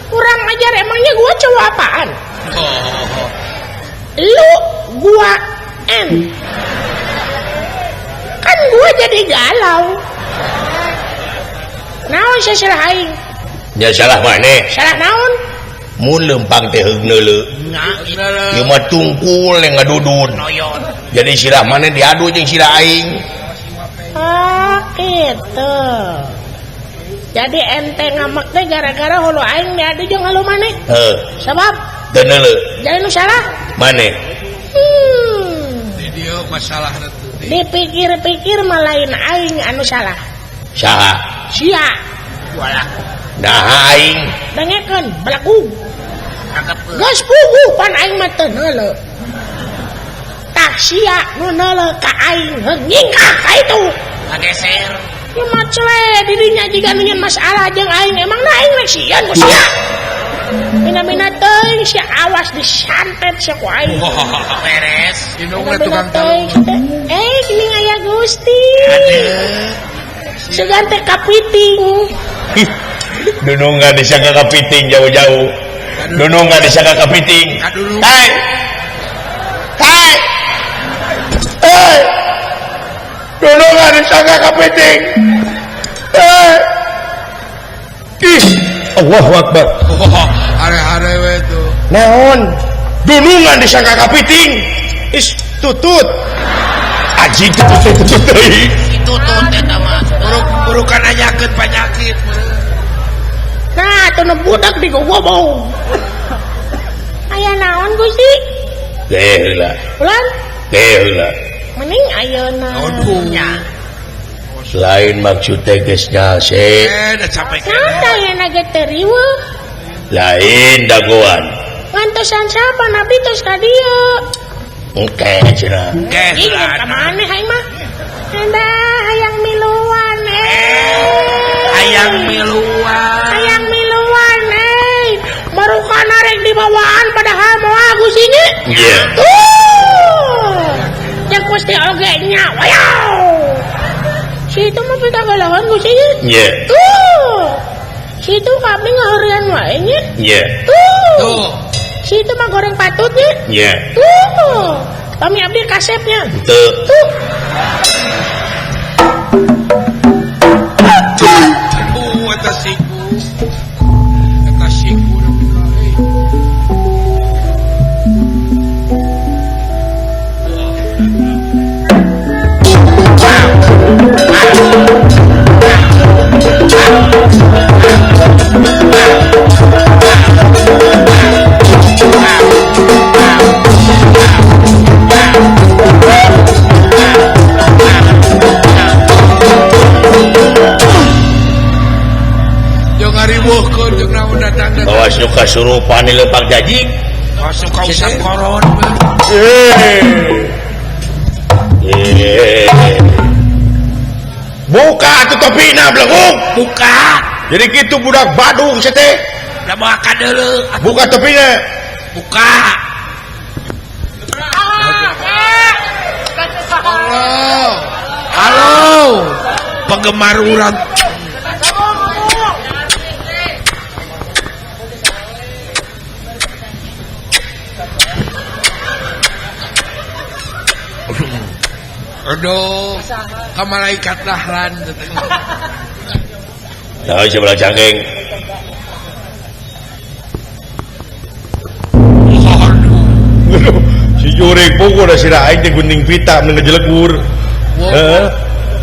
Kurang ajar emangnya gua cowok apaan? Oh. Lu gua N. Kan gua jadi galau. Naon sia salah aing? Nya salah maneh. Salah naon? Mun leumpang teh heug neuleu. Ieu mah tungkul yang ngadudun. Jadi sirah maneh diadu jeung sirah aing. Oh, gitu. Jadi ente ngamek teh gara-gara hulu aing diadu jeung halu maneh. Heuh. Sabab teu neuleu. Jadi nu salah? Maneh. Di dieu masalah teh. Dipikir-pikir mah lain aing anu salah. Saha? Sia. Walah. Nah aing. Dengekeun belagu. Geus puguh pan aing mah teu neuleuh. Tah sia nu neuleuh ka aing heung nyingkah ka itu. Ngageser. Ieu mah cele dirinya jiga nu nyeun masalah jeung aing emangna aing rek sieun ku sia. Mina-mina teuing sia awas disantet sia ku aing. Beres. Indung we tukang talung. Eh geuning aya Gusti. Sugan teh kapiting. Dunung nggak disangka kapiting jauh-jauh. Dunung nggak disangka kapiting. Hai. Hai. Hai. Dunung nggak disangka kapiting. Hai. Ih, Allahu Akbar. Are-are we tuh. Naon? Dunungan disangka kapiting. Is tutut. Aji tutut deui. Tutut eta mah. Buruk-burukan anyakeun panyakit. Nah, atuh nu budak digobobong. Aya naon Gusti? Teh heula. Ulan? Teh heula. Mending ayeuna. Aduh. Lain maksud teh geus nyalse. Da capek. Nah, ayeuna ge teu riweuh. Lain dagoan. Ngantosan siapa nabi tos ka dieu? Engke cenah. Engke. Ih, ka maneh aing mah? Endah hayang miluan eh. Hayang miluan. Hayang miluan eh. Marukana rek dibawaan padahal moal Gusti nya. Iya. Tuh. Yang Gusti oge nya. Wayaw. Si itu mah pitagalahan Gusti nya. Iya. Tuh. Si itu kami ngaheureuan wae nya. Iya. Tuh. Tuh. Si itu mah goreng patut nya. Iya. Tuh. Kami abdi kasepnya. Tuh. Tuh. Aduh, eta siku. Eta siku nepi ka euy. Awas nu kasurupan di lepak jajing. Awas nu kausap koron. Buka atuh topina bleguk. Buka. Jadi kitu budak Badung sia teh. Da moal kadeuleu. Buka topina. Buka. Halo. Halo. Penggemar urang. Aduh, ka malaikat dahlan. Nah, sebelah cangkeng. Aduh. Si jurig bogo da sira aing teh gunting pita mun ngejelegur. Heeh.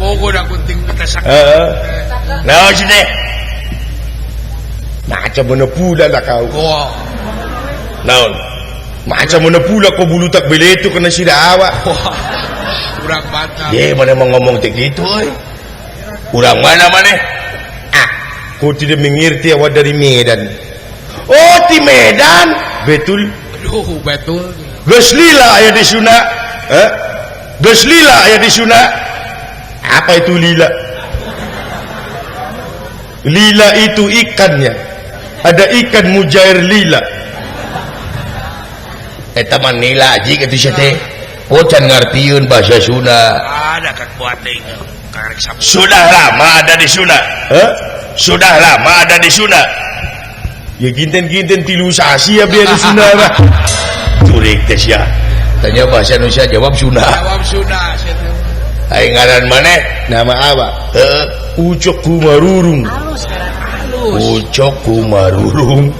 Bogo da gunting pita sakit. Heeh. Naon sih teh? Macam mana pula lah kau. Wah. Naon? Macam mana pula kau bulu tak beletu kena sira awak. Wah. Urang Batak. Ye, mana mau ngomong teh gitu euy. Urang mana maneh? Ah, kau tidak mengerti awak dari Medan. Oh, di Medan. Betul. Aduh, betul. Geus lila aya di Sunda. Eh? Geus lila aya di Sunda. Apa itu lila? Lila itu ikannya. Ada ikan mujair lila. Eta mah nila aji kitu sia teh. Oh, can ngartieun bahasa Sunda. Ada kan buat teuing. Sudah lama ada di Sunda. Heh? Sudah lama ada di Sunda. Ya ginten-ginten tilu sasi ya biar di Sunda mah. Curik teh sia. Tanya bahasa Indonesia jawab Sunda. Jawab Sunda sia teh. Aing ngaran maneh? Nama apa? Heuh, Ucok Kumarurung. Halus halus. Ucok Kumarurung.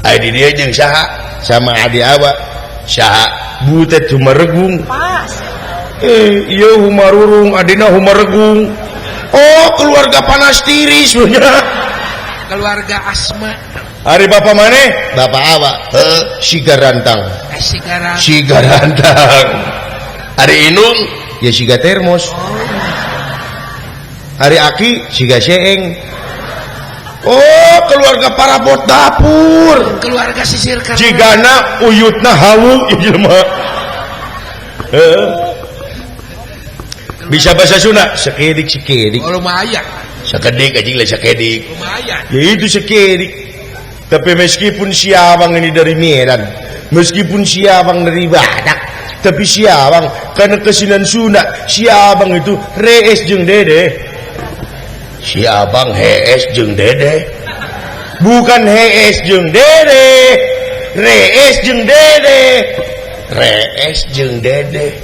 Ai di dieu jeung saha? Sama adi awak. Saha? Butet Humaregung. Pas. Iya Humarurung, adina Humaregung. Oh, keluarga panas tiris nya. Keluarga Asma. Ari bapak maneh? Bapak awak. Heuh, Sigarantang. Sigarantang. Sigarantang. Ari indung ya siga termos. Ari aki siga seeng. Oh, keluarga parabot dapur. Keluarga sisir karena. Jigana uyutna hawu ieu jelema. Heeh. Bisa bahasa Sunda sekedik-sekedik. Oh, lumayan. Sekedik anjing lah sekedik. Lumayan. Ya itu sekedik. Tapi meskipun si abang ini dari Medan, meskipun si abang dari Batak, tapi si abang karena kesinan Sunda, si abang itu rees jeung dede. Si abang hees jeung dede. Bukan hees jeung dede, rees jeung dede. Rees jeung dede.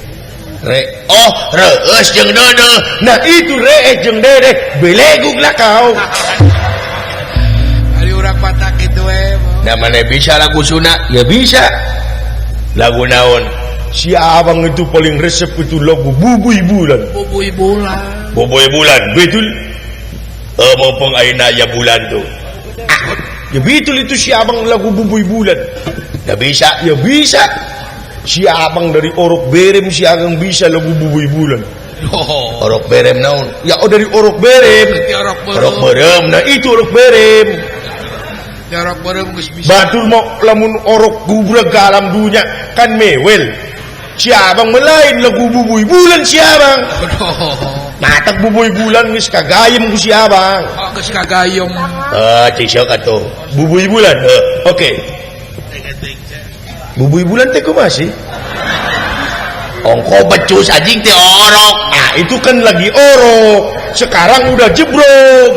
Oh, rees jeung dede. Nah itu rees jeung dede, belegug lah kau. Ari urang Batak itu Nah mana bisa lagu Sunda? Ya bisa. Lagu naon? Si abang itu paling resep itu lagu Bubuy Bulan. Bubuy Bulan. Bubuy Bulan, betul. Mumpung ayeuna ya bulan tuh. Ah, ya betul itu si abang lagu Bubuy Bulan. Ya bisa, ya bisa. Si abang dari Orok Berem, si abang bisa lagu Bubuy Bulan. Oh. Orok Berem naon? Ya oh dari Orok Berem. Orok Berem. Nah itu Orok Berem. Ya orok berem geus bisa. Batur mau lamun orok gubreg ke alam dunia kan mewel. Si abang melain lagu Bubuy Bulan si abang. Oh. Matak Bubuy Bulan geus kagayem ku si abang. Oh geus kagayem. Eh cik sok atuh. Bubuy Bulan. Oke. Bubuy Bulan teh kumaha sih? Ongko becus anjing teh orok. Ah itu kan lagi orok. Sekarang udah jebrok.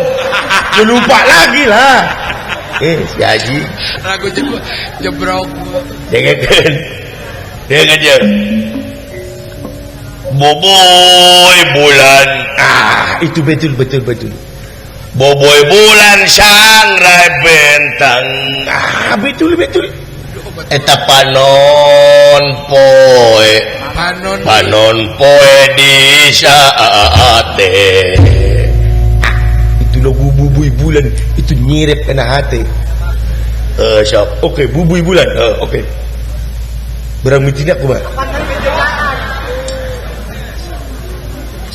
Ya lupa lagi lah. Si Haji lagu jebrok. Dengekeun. Dengekeun. Boboy bulan. Ah, itu betul betul betul. Boboy bulan sangrai bentang. Ah, betul betul. Eta panon poe. Panon poe di saate. Ah, itu lagu Bubuy Bulan itu nyirep kena hati. Sok. Oke, Bubuy Bulan. Oke. Berang mitina kumaha?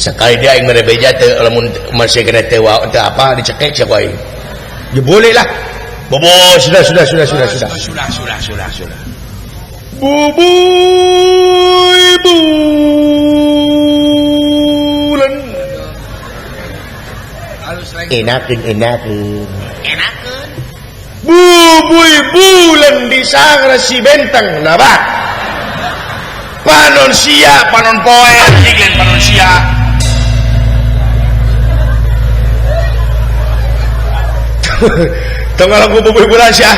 Sekali dia aing mere beja teu lamun masih kena teu teu apa dicekek sia ku aing. Ya boleh lah. Bobo sudah. Sudah. Bubuy Bulan. Enakeun. Enakeun. Bubuy Bulan di sangra si bentang nabah. Panon sia, panon poe, anjing lain panon sia. Tong lagu Bubuy Bulan sia.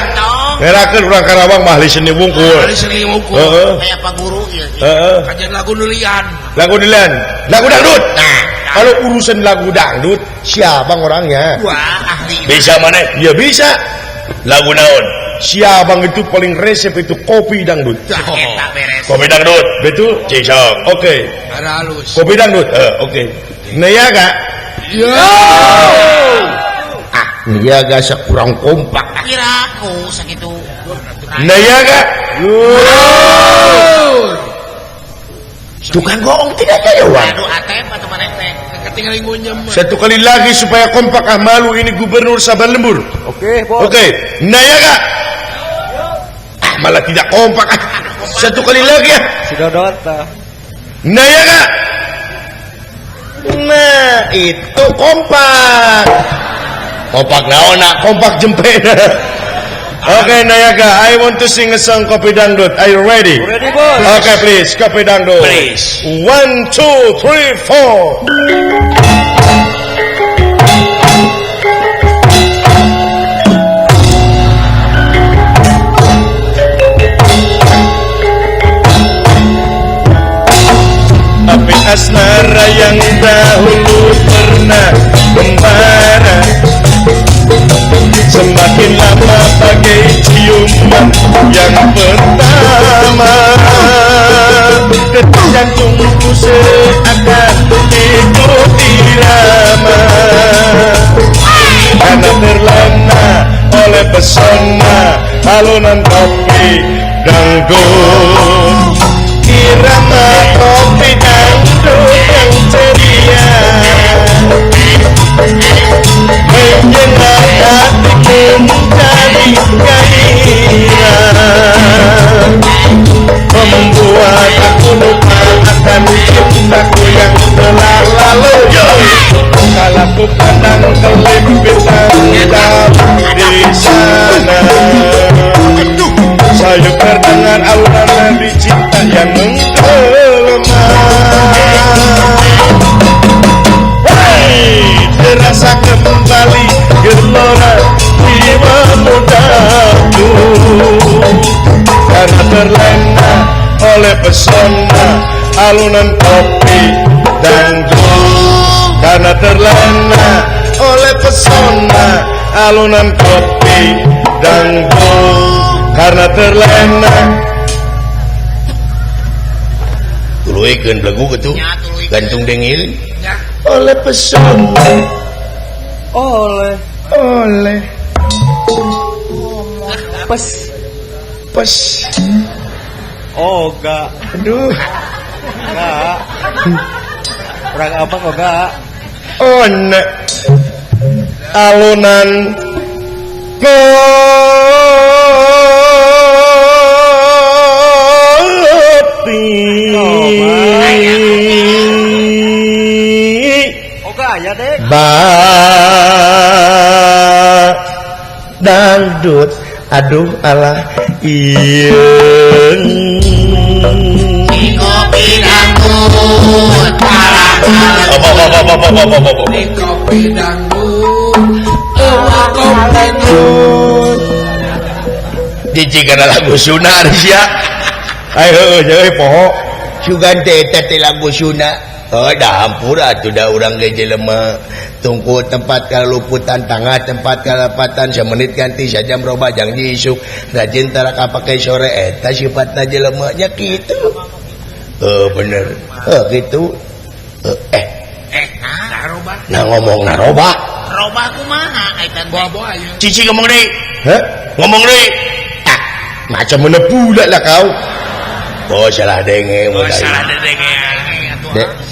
Ngerakeun urang Karawang mah ahli seni wungkul. Ahli seni wungkul. Heeh. Kayak Pak Guru ieu. Heeh. Kajian lagu nulian. Lagu nulian. Lagu dangdut. Nah, kalau urusan lagu dangdut siapa orangnya? Wah, ahli. Bisa mana? Ya bisa. Lagu naon? Si abang itu paling resep itu kopi dangdut. Oh. Kopi dangdut, betul? Cisok. Oke. Halus. Kopi dangdut. Oke. Niaga. Yo. Ah, niaga kurang kompak. Kira aku sakitu. Niaga. Yo. Tukang goong tidak ada ya. Aduh atep atau mana teh. Ketinggalan ngunyem. Satu kali lagi supaya kompak, ah malu ini Gubernur Saban Lembur. Oke, bos. Oke, Niaga. Ah, malah tidak kompak. Ah. Satu kali lagi ya. Si Dodot. Niaga. Nah, itu kompak. Kompak naon nak? Kompak jempe. Oke, Niaga, I want to sing a song Kopi Dangdut. Are you ready? Ready, boss. Okay, please, Kopi Dangdut. Please. 1, 2, 3, 4. Api asmara yang dahulu pernah membara, semakin lama bagai ciuman yang pertama. Detak jantungku seakan ikut irama, karena terlena oleh pesona alunan kopi dangdut. Irama kopi pesona alunan kopi dangdut, karena terlena oleh pesona alunan kopi dangdut, karena terlena. Tuluikeun belegu kitu gantung dengil oleh pesona oleh oleh pes pes oga aduh enggak orang apa kok enggak one alunan kopi oga ya dek ba dangdut aduh alah ieung kopi dangdut kopi dangdut kopi dangdut jiji kana lagu Sunda sia ayo heueuh poho sugan teh eta teh lagu Sunda. Oh dah hampura atuh da urang ge jelema tungku tempat kaluputan tangga tempat kalapatan semenit ganti sajam roba janji isuk rajin tara kapake sore eta sifatna jelema nya kitu. Heuh bener heuh kitu naroba nah ngomong naroba roba kumaha eta boa-boa ieu cici ngomong deui heh ngomong deui ah macam mana pula lah kau. Oh salah denge oh salah denge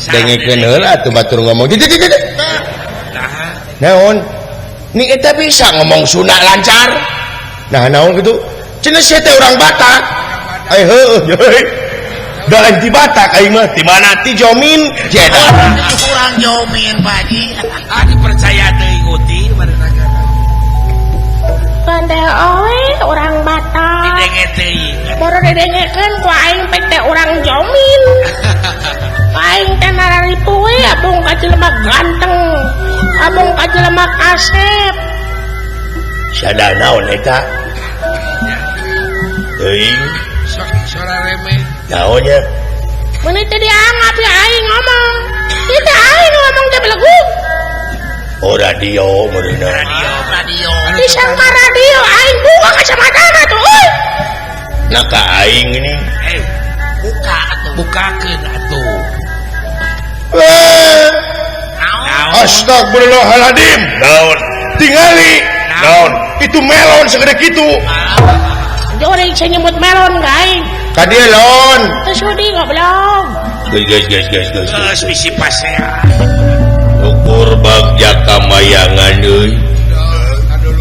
dengekeun heula atuh batur ngomong naon ni eta bisa ngomong Sunda lancar nah naon kitu cenah sia teh urang Batak ai heueuh da lain ti Batak aing mah di mana ti Jomin eta urang Jomin Pak Haji ah dipercaya teuing uti barengan Pandai owe urang Batak didenge teuing baru didengekeun ku aing teh urang Jomin. Aing teh nararipu we abung ka jelema ganteng abung ka jelema kasep sada naon eta teuing sora remeh naon nya mun teh dianggap ya aing ngomong ieu teh aing ngomong teh belegu. Oh radio meureunna radio radio disangka radio aing buka kacamatana tuh euy nah ka aing ini buka atuh bukakeun atuh. Astagfirullahaladzim naon tingali naon itu melon segede kitu jore saya nyebut melon ka aing ka dieu lon teu sudi goblok geus geus geus geus geus bisi pasea ukur bagja kamayangan euy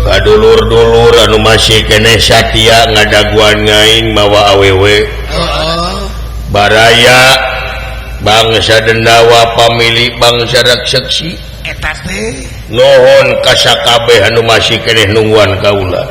kadulur-dulur anu masih keneh satia ngadaguan ngaing mawa awewe baraya bangsa Dendawa pamili bangsa Rakseksi eta teh nuhun ka sakabeh anu masih keneh nungguan kaula.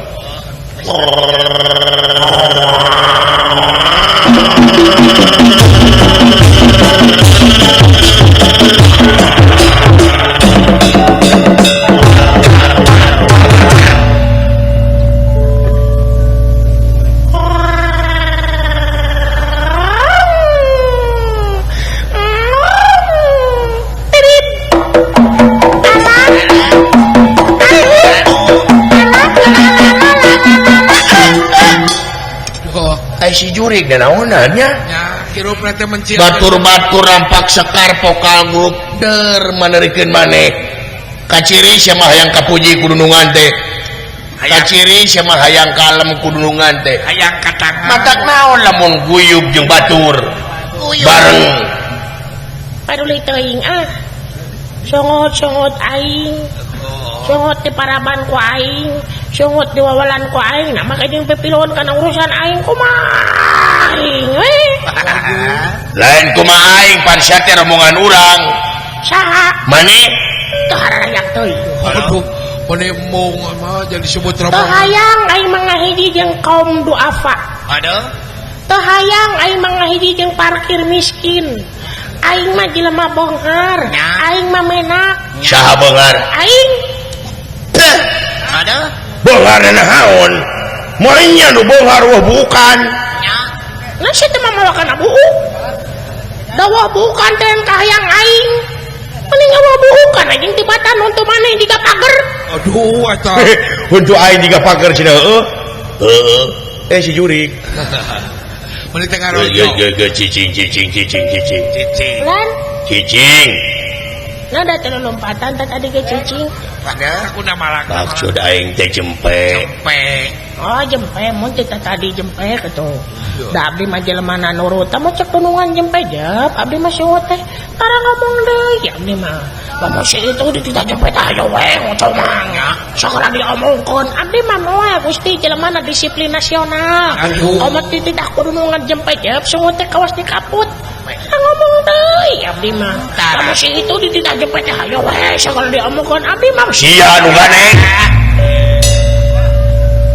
Si jurig dan naonannya batur-batur rampak sekar pokal grup der manerikeun maneh kaciri sama hayang kapuji kudunungan teh kaciri sama hayang kalem kudunungan teh hayang katangan matak naon lamun guyub jeung batur bareng paduli teuing ah songot-songot aing songot di paraban ku aing sungut diwawalan ku aing nah maka jeung pipilon kana urusan aing kumaha aing we lain kumaha aing pan sia teh rombongan urang saha maneh teu harayang teuing aduh mane mung mah jadi sebut rombongan teu hayang aing mah ngahiji jeung kaum duafa aduh teu hayang aing mah ngahiji jeung parkir miskin aing mah jelema beunghar aing mah menak saha beunghar aing aduh beunghar naon moalnya nu beunghar wah bukan Nah sia teh mah mawakan buuk. Dawa bukan teh kahayang aing. Mending awa buukan anjing tibatan untuk maneh jiga pager. Aduh eta. Untuk aing jiga pager cenah heueuh. Heueuh. Si jurik. Meuni teh ngarojo. Ge cicing cicing cicing cicing. Cicing. Lan cicing. Nah da teu lompatan teh tadi ge cicing. Padahal aku na malang. Maksud aing teh jempe. Jempe. Oh jempe mun teh tadi jempe kitu. Da abdi mah jelema na nurut tah mah cek tunungan jempe jep abdi mah siwet teh tara ngomong deui abdi mah. Lamun si itu dititah jempe teh ayo we ngocok mah nya. Sagala diomongkeun abdi mah moal Gusti jelema na disiplin nasional. Omat dititah kudunungan jempe jep sungut teh kawas dikaput. Tara ngomong deui abdi mah. Lamun si itu dititah jempe teh ayo we sagala diomongkeun abdi mah sia nu ganeng.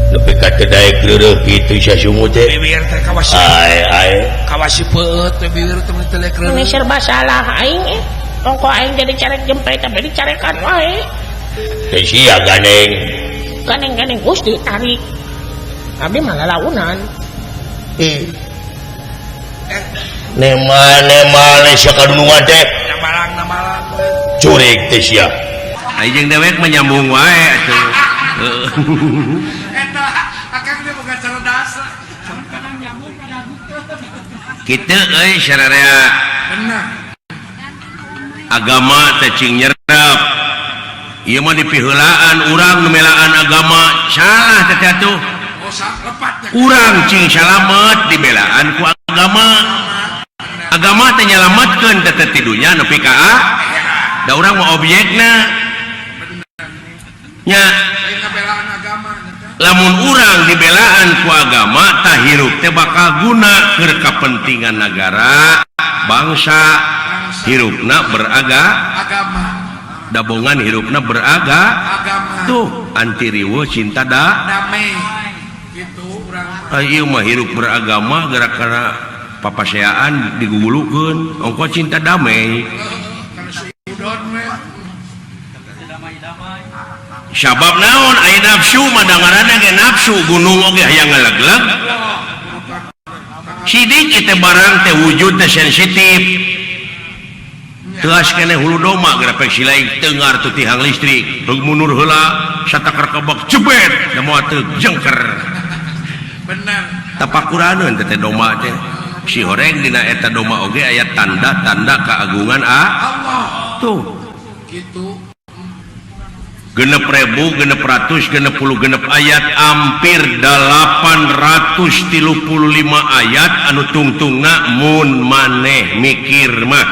Nepi ka teu daek leureuh kitu sia sungut teh. Bibir teh kawas. Ae ae. Kawas peueut teh bibir teh mun teu daek leureuh. Ini serba salah aing eh. Ongko aing jadi carek jempe tapi dicarekan wae. Teh sia ganeng. Ganeng-ganeng Gusti tarik. Abdi mah lalaunan. Nema-nema sia kadunungan teh. Namalang namalang. Curik teh sia. Ai jeung dewek mah nyambung wae atuh. Eta akang dia boga cerdas. Kitu euy sararea. Bener. Agama teh cing nyerep. Ieu mah dipiheulaan urang nu melaan agama salah teh atuh. Oh, lepatnya. Urang cing salamet dibelaan ku agama. Agama teh nyalametkeun teh ti dunya nepi ka da urang mah objekna. Nya lamun urang dibelaan ku agama tah hirup teh bakal guna keur kapentingan nagara, bangsa, hirupna beraga, agama. Dabongan hirupna beraga, agama. Tuh anti riweuh cinta da damai. Gitu urang. Ieu mah hirup beragama gara-gara papaseaan digugulukeun, ongko cinta damai. Sabab naon aya nafsu mah dangaranna ge nafsu gunung oge hayang ngalegleg. Sidik eta barang teh wujud teh sensitif. Teas keneh hulu doma grapek silai tengar tu tihang listrik. Heug mundur heula satakar kebak jebet da moal teu jengker. Bener. Tapakuraneun teh doma teh. Si horeng dina eta doma oge aya tanda-tanda keagungan Allah. Tuh. Gitu. 6.660 ayat hampir 835 ayat anu tungtungna mun maneh mikir mah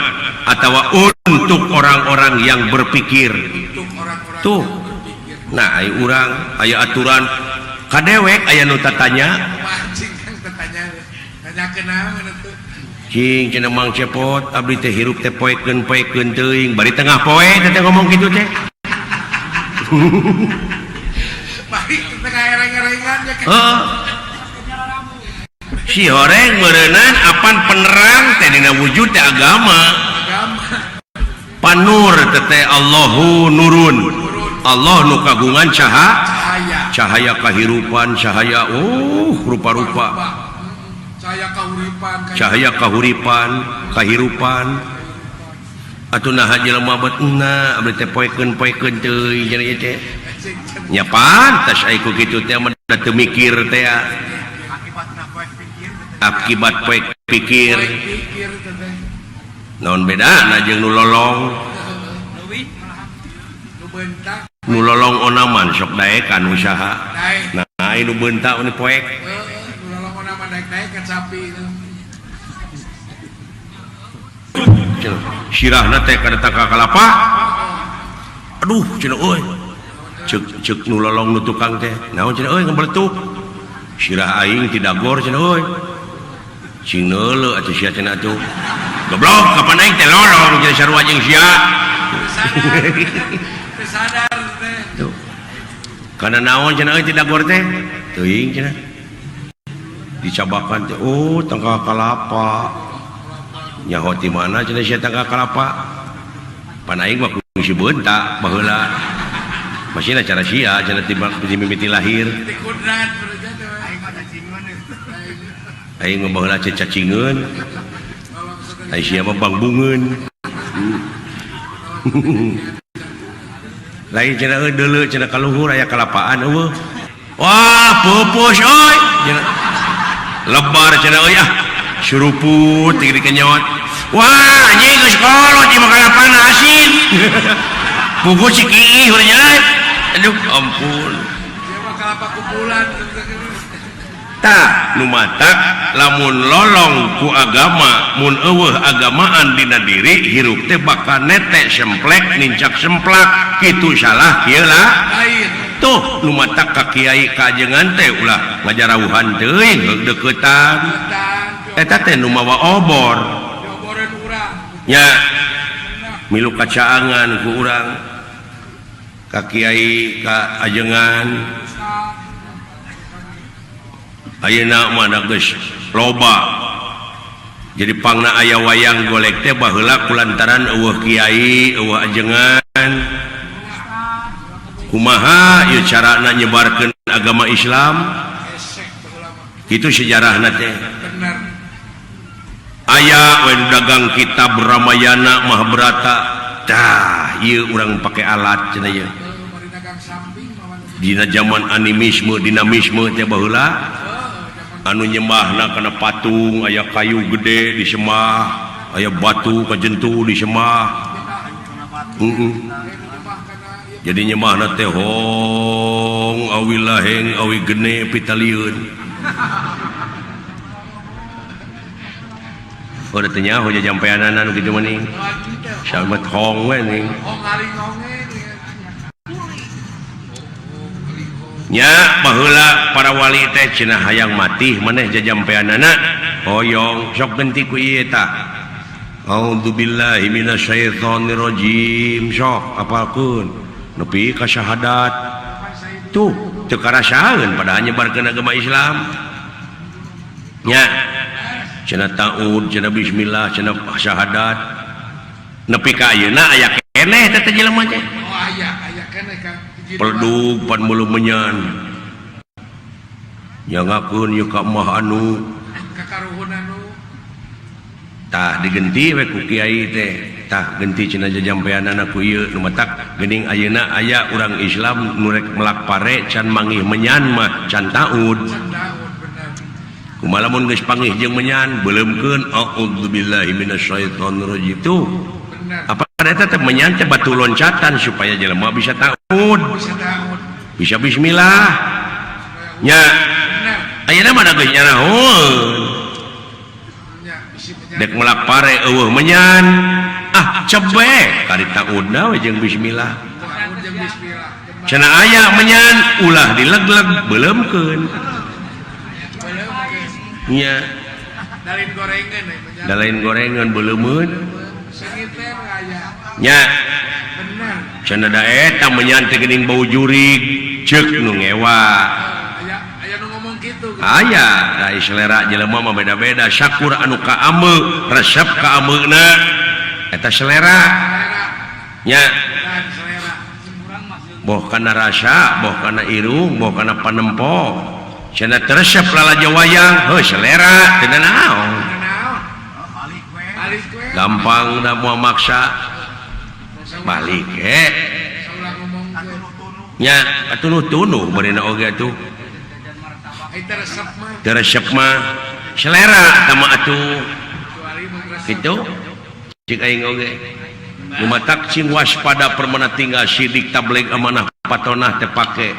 atawa untuk orang-orang yang berpikir. Tuh. Nah, aya urang aya aturan kadewek aya nu tatanya. Cing cenah Mang Cepot abdi teh hirup teh poekeun-poekeun teuing bari tengah poe teh ngomong kitu teh. Baik tengah ereng-erengan ya. Si horeng meureunan apan penerang teh dina wujud teh agama. Panur teh Allahu nurun. Allah nu kagungan cahaya, cahaya kahirupan, cahaya rupa-rupa. Cahaya kahuripan, cahaya kahuripan, kahirupan. Atuh naha jelema beutna abdi teh poekeun-poekeun teuing cenah ieu teh. Nya pantas ai ku kitu teh mah da teu mikir teh. Akibat poek pikir. Naon bedana jeung nu lolong? Nu lolong onaman sok daekan usaha. Nah, ai nu beunta nu poek. Nu lolong onaman daek-daekan sapi. Sirahna teh kada tangka kalapa. Aduh cenah euy. Ceuk ceuk nu lolong nu tukang teh. Naon cenah euy ngebeletuk. Sirah aing ti dagor cenah euy. Cing neuleuh atuh sia cenah atuh. Goblok kapan aing teh lolong jeung sarua jeung sia. Teu sadar teh. Tuh. Kana naon cenah euy ti dagor teh? Teuing cenah. Dicabakan teh oh tangka kalapa. Nyaho ti mana cenah sia tangka kalapa? Pan aing mah kungsi beunta baheula. Masihna cara sia cenah ti mimiti lahir. Ti kudrat berarti teh. Aing mah cacingan. Aing mah baheula cacingeun. Ai sia mah bangbungeun. Lain cenah euy deuleu cenah ka luhur aya kalapaan eueuh. Wah, pupus euy. Lebar cenah euy ah. Suruput tinggi dikenyot. Wah, anjing geus kolot ieu mah kalapaan asin. Pugu si kiih urang nya. Aduh, ampun. Ieu mah kalapa kumpulan. Tah, nu matak lamun lolong ku agama, mun eueuh agamaan dina diri hirup teh bakal nete semplek nincak semplak kitu salah kieu lah. Tuh nu matak ka kiai ka ajengan teh ulah ngajarauhan teuing heug deuketan. Eta teh nu mawa obor. Nya milu kacaangan ku urang ka kiai ka ajengan. Ayeuna mah geus loba. Jadi pangna aya wayang golek teh baheula kulantaran eueuh kiai, eueuh ajengan. Kumaha ieu carana nyebarkeun agama Islam? Kitu sejarahna teh. Aya we dagang kitab Ramayana Mahabharata. Tah, ieu urang pake alat cenah ieu. Dina zaman animisme, dinamisme teh baheula anu nyembahna kana patung, aya kayu gede disembah, aya batu kajentu disembah. Jadi nyembahna teh hong awi laheng awi gene pitalieun. Oh teh nyaho jajampeanana nu kitu mah ning. Samet hong we ning. Nya baheula para wali teh cenah hayang mati maneh jajampeanana hoyong sok genti ku ieu tah. A'udzubillahi minasyaitonirrajim sok apalkeun nepi ka syahadat. Tuh teu karasaeun padahal nyebarkeun agama Islam. Nya cenah ta'ud cenah bismillah cenah syahadat nepi ka ayeuna aya keneh teh jelema teh. Oh aya aya keneh Kang. Peldug pan mulu menyan nyangakeun ieu ka mah anu kakaruhun anu tah digenti we ku kiai teh tah genti cenah jajampeanana ku ieu nu matak geuning ayeuna aya urang Islam nu rek melak pare can mangih menyan mah can taud kumaha lamun geus pangih jeung menyan beuleumkeun a'udzubillahi minasyaitonirrajim tuh apa eta teh menyan teh batu loncatan supaya jelema bisa taud bisa bismillah nya ayeuna mah geus nyarahoeun dek melak pare eueuh menyan ah cebek kari taudna we jeung bismillah cenah aya menyan ulah dilegleg beuleumkeun nya dalain gorengan beuleumkeun nya cenah da eta menyan teh geuning bau jurig ceuk nu ngewa aya da selera jelema mah beda-beda syakur anu kaame resep kaameuna eta selera nya boh kana rasa boh kana irung boh kana panempo cenah resep lalajo wayang heuh selera teu naon gampang da moal maksa balik nya atunuh-tunuh beurina oge atuh teresep mah selera tama atuh kitu cik aing oge nu matak cing waspada permana tinggal sidik tabligh amanah patonah teh pake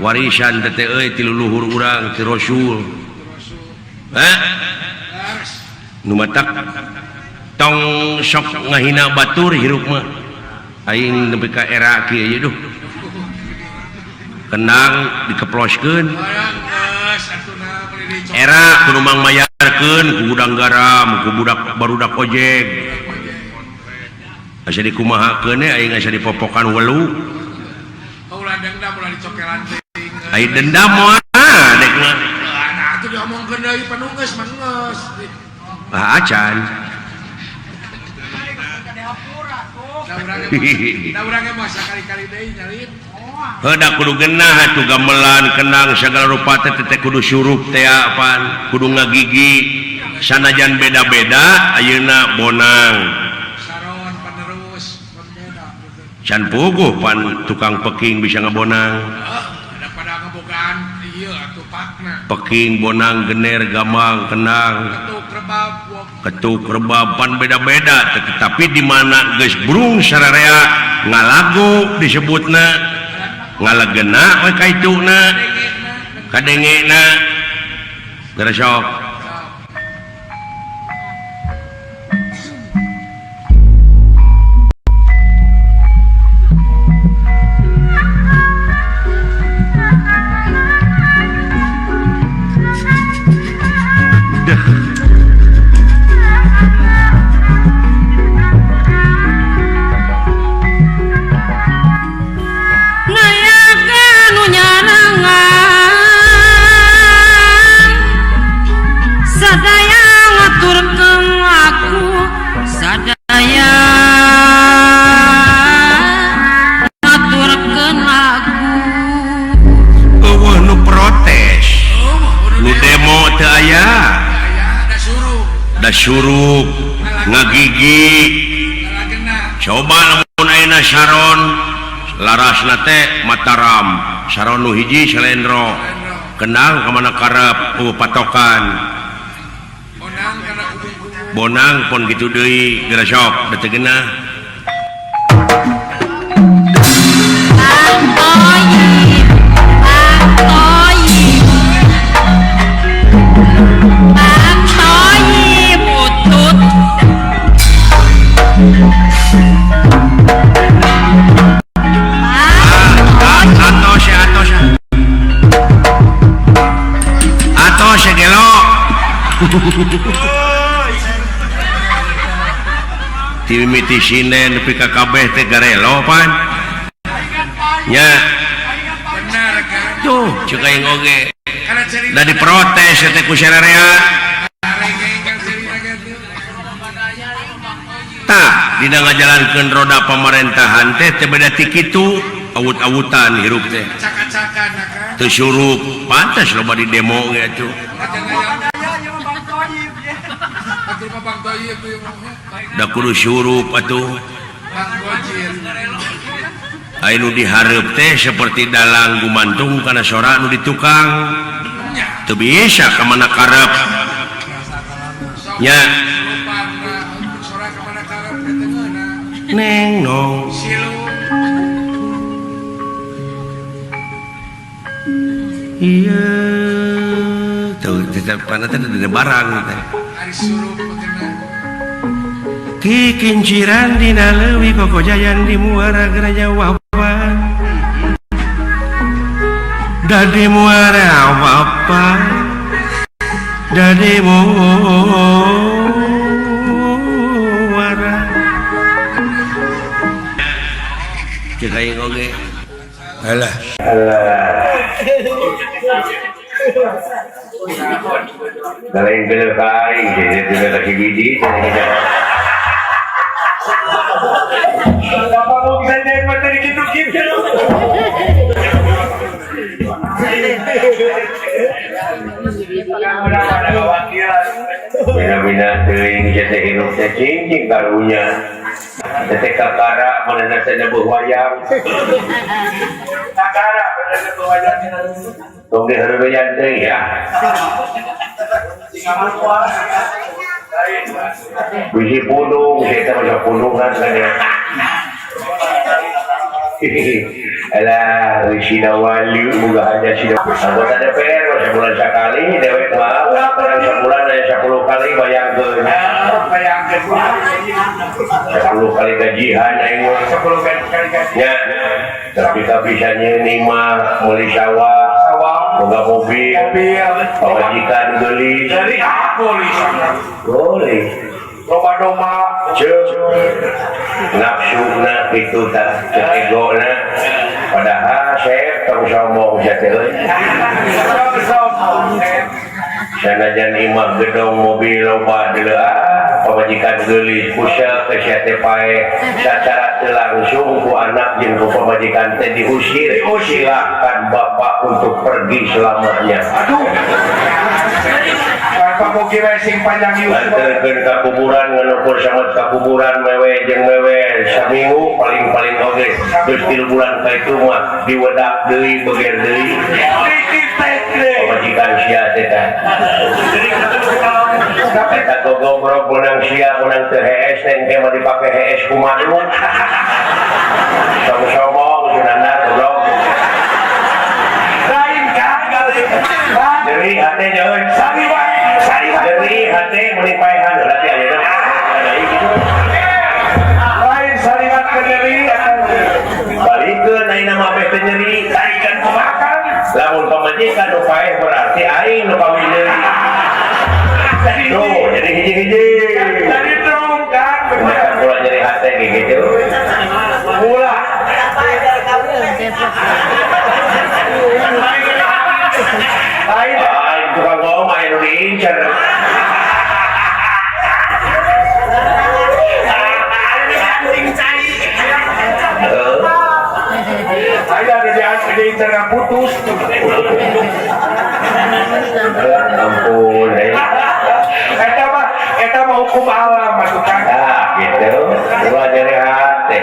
warisan teh euy ti luluhur urang ti Rasul nu matak tong sok ngahina batur hirup mah aing nepi ka era kieu ieu duh kendang dikeploskeun era kudu mangmayarkeun ku gudang garam ku budak barudak ojek asa dikumahakeun aing asa dipopokan welu ulah dendam ulah dicokelan teuing ai dendam moal dek mah atuh diomongkeun deui panunggeus mah geus ah acan da urang ge mah sakali-kali deui nyalin. Heuda kudu genah atuh gamelan kendang segala rupa teh teh kudu surup teh pan kudu ngagigi sanajan beda-beda ayeuna bonang. Saron panerus beda. Can puguh pan tukang peking bisa ngabonang. Ada pada ngebogaan ieu atuh pakna. Peking bonang gener gamang kendang ketuk rebab pan beda-beda tetapi di mana geus brung sararea ngalagu disebutna ngalegena we kaituna kadengena geura sok. Deh. Surup ngagigi coba lamun ayeuna saron larasna teh Mataram saron nu hiji Selendro kendang ka mana karep patokan bonang pon kitu deui geura sok da teu geunah. Timimiti sinden nepi ka kabeh teh garelo pan nya benar kan tuh ceuk aing oge da diprotes teh ku sararea tah dina ngajalankeun roda pamerintahan teh teu beda ti kitu awut-awutan hirup teh teu surup pantes loba di demo ge atuh. Da kudu surup atuh aya nu dihareup teh seperti dalang gumantung kana sora nu di tukang teu bisa ka mana karep nya neng nong iya tuh tetep kana teh ada barang teh kikinciran dina leuwih kokojayan di muara geraja wapan dadi muara wapan dadi muara cek aing oge alah alah lain bener ka aing jadi tidak hiji Kenapa mau bisa jadi materi gitu-gitu? Bina-bina teuing jete hirup teh cing karunya. Teh kakara manehna teh nebuh wayang. Kakara manehna nebuh wayang. Tong diheureuyan teuing ya. Bisi pundung, saya mah pundungan kan ya. Alah, sida wali boga aja sida. Anggota DPR sebulan sekali dewek mah sebulan aya 10 kali bayangkeun. Bayangkeun 10 kali gajian aing mah 10 kali gajian. Ya, tapi bisa nyeun imah, meuli sawah, boga mobil, pamajikan geulis. Dari geulis. Geulis. Loba domba. Ceuk. Nafsuna kitu tah, ceuk egona. Padahal saya tong sombong sia teh euy. Sanajan imah gedong mobil loba deuleuh. pamajikan geulis kusel ke sia teh paeh sacara teu langsung ku anak jeung ku pamajikan teh diusir. Silakan bapak untuk pergi selamanya. Aduh. Bapak mugi we sing panjang yuswa. Anterkeun ka kuburan nganukur samet ka kuburan mewe jeung mewe saminggu paling-paling oge. Geus 3 bulan ka itu mah diwedak deui beger deui. Pamajikan sia teh tah. Eta gogobrok menang sia menang teu hees teh engke mah dipake hees ku manuk. Sombong sunandar goblok. Lain kang nyeri hate nyeun. Sari wae, sari wae. Nyeri hate meuni paehan heula teh ayeuna. Lain sariwat ke nyeri. Balikeun ayeuna mah beh teh nyeri. Tarikan kumaha kang? Lamun pamajikan nu paeh berarti aing nu kawin deui. Tuh, jadi hiji-hiji. Jadi dong kang. Mereka pula nyeri hate kayak gitu. Ulah. Lain Aing tukang ngomong aing nu diincer. Ayo ada di internet putus. Ampun, Eta mah hukum alam atuh kang. Ah, gitu. Ulah nyeri hate.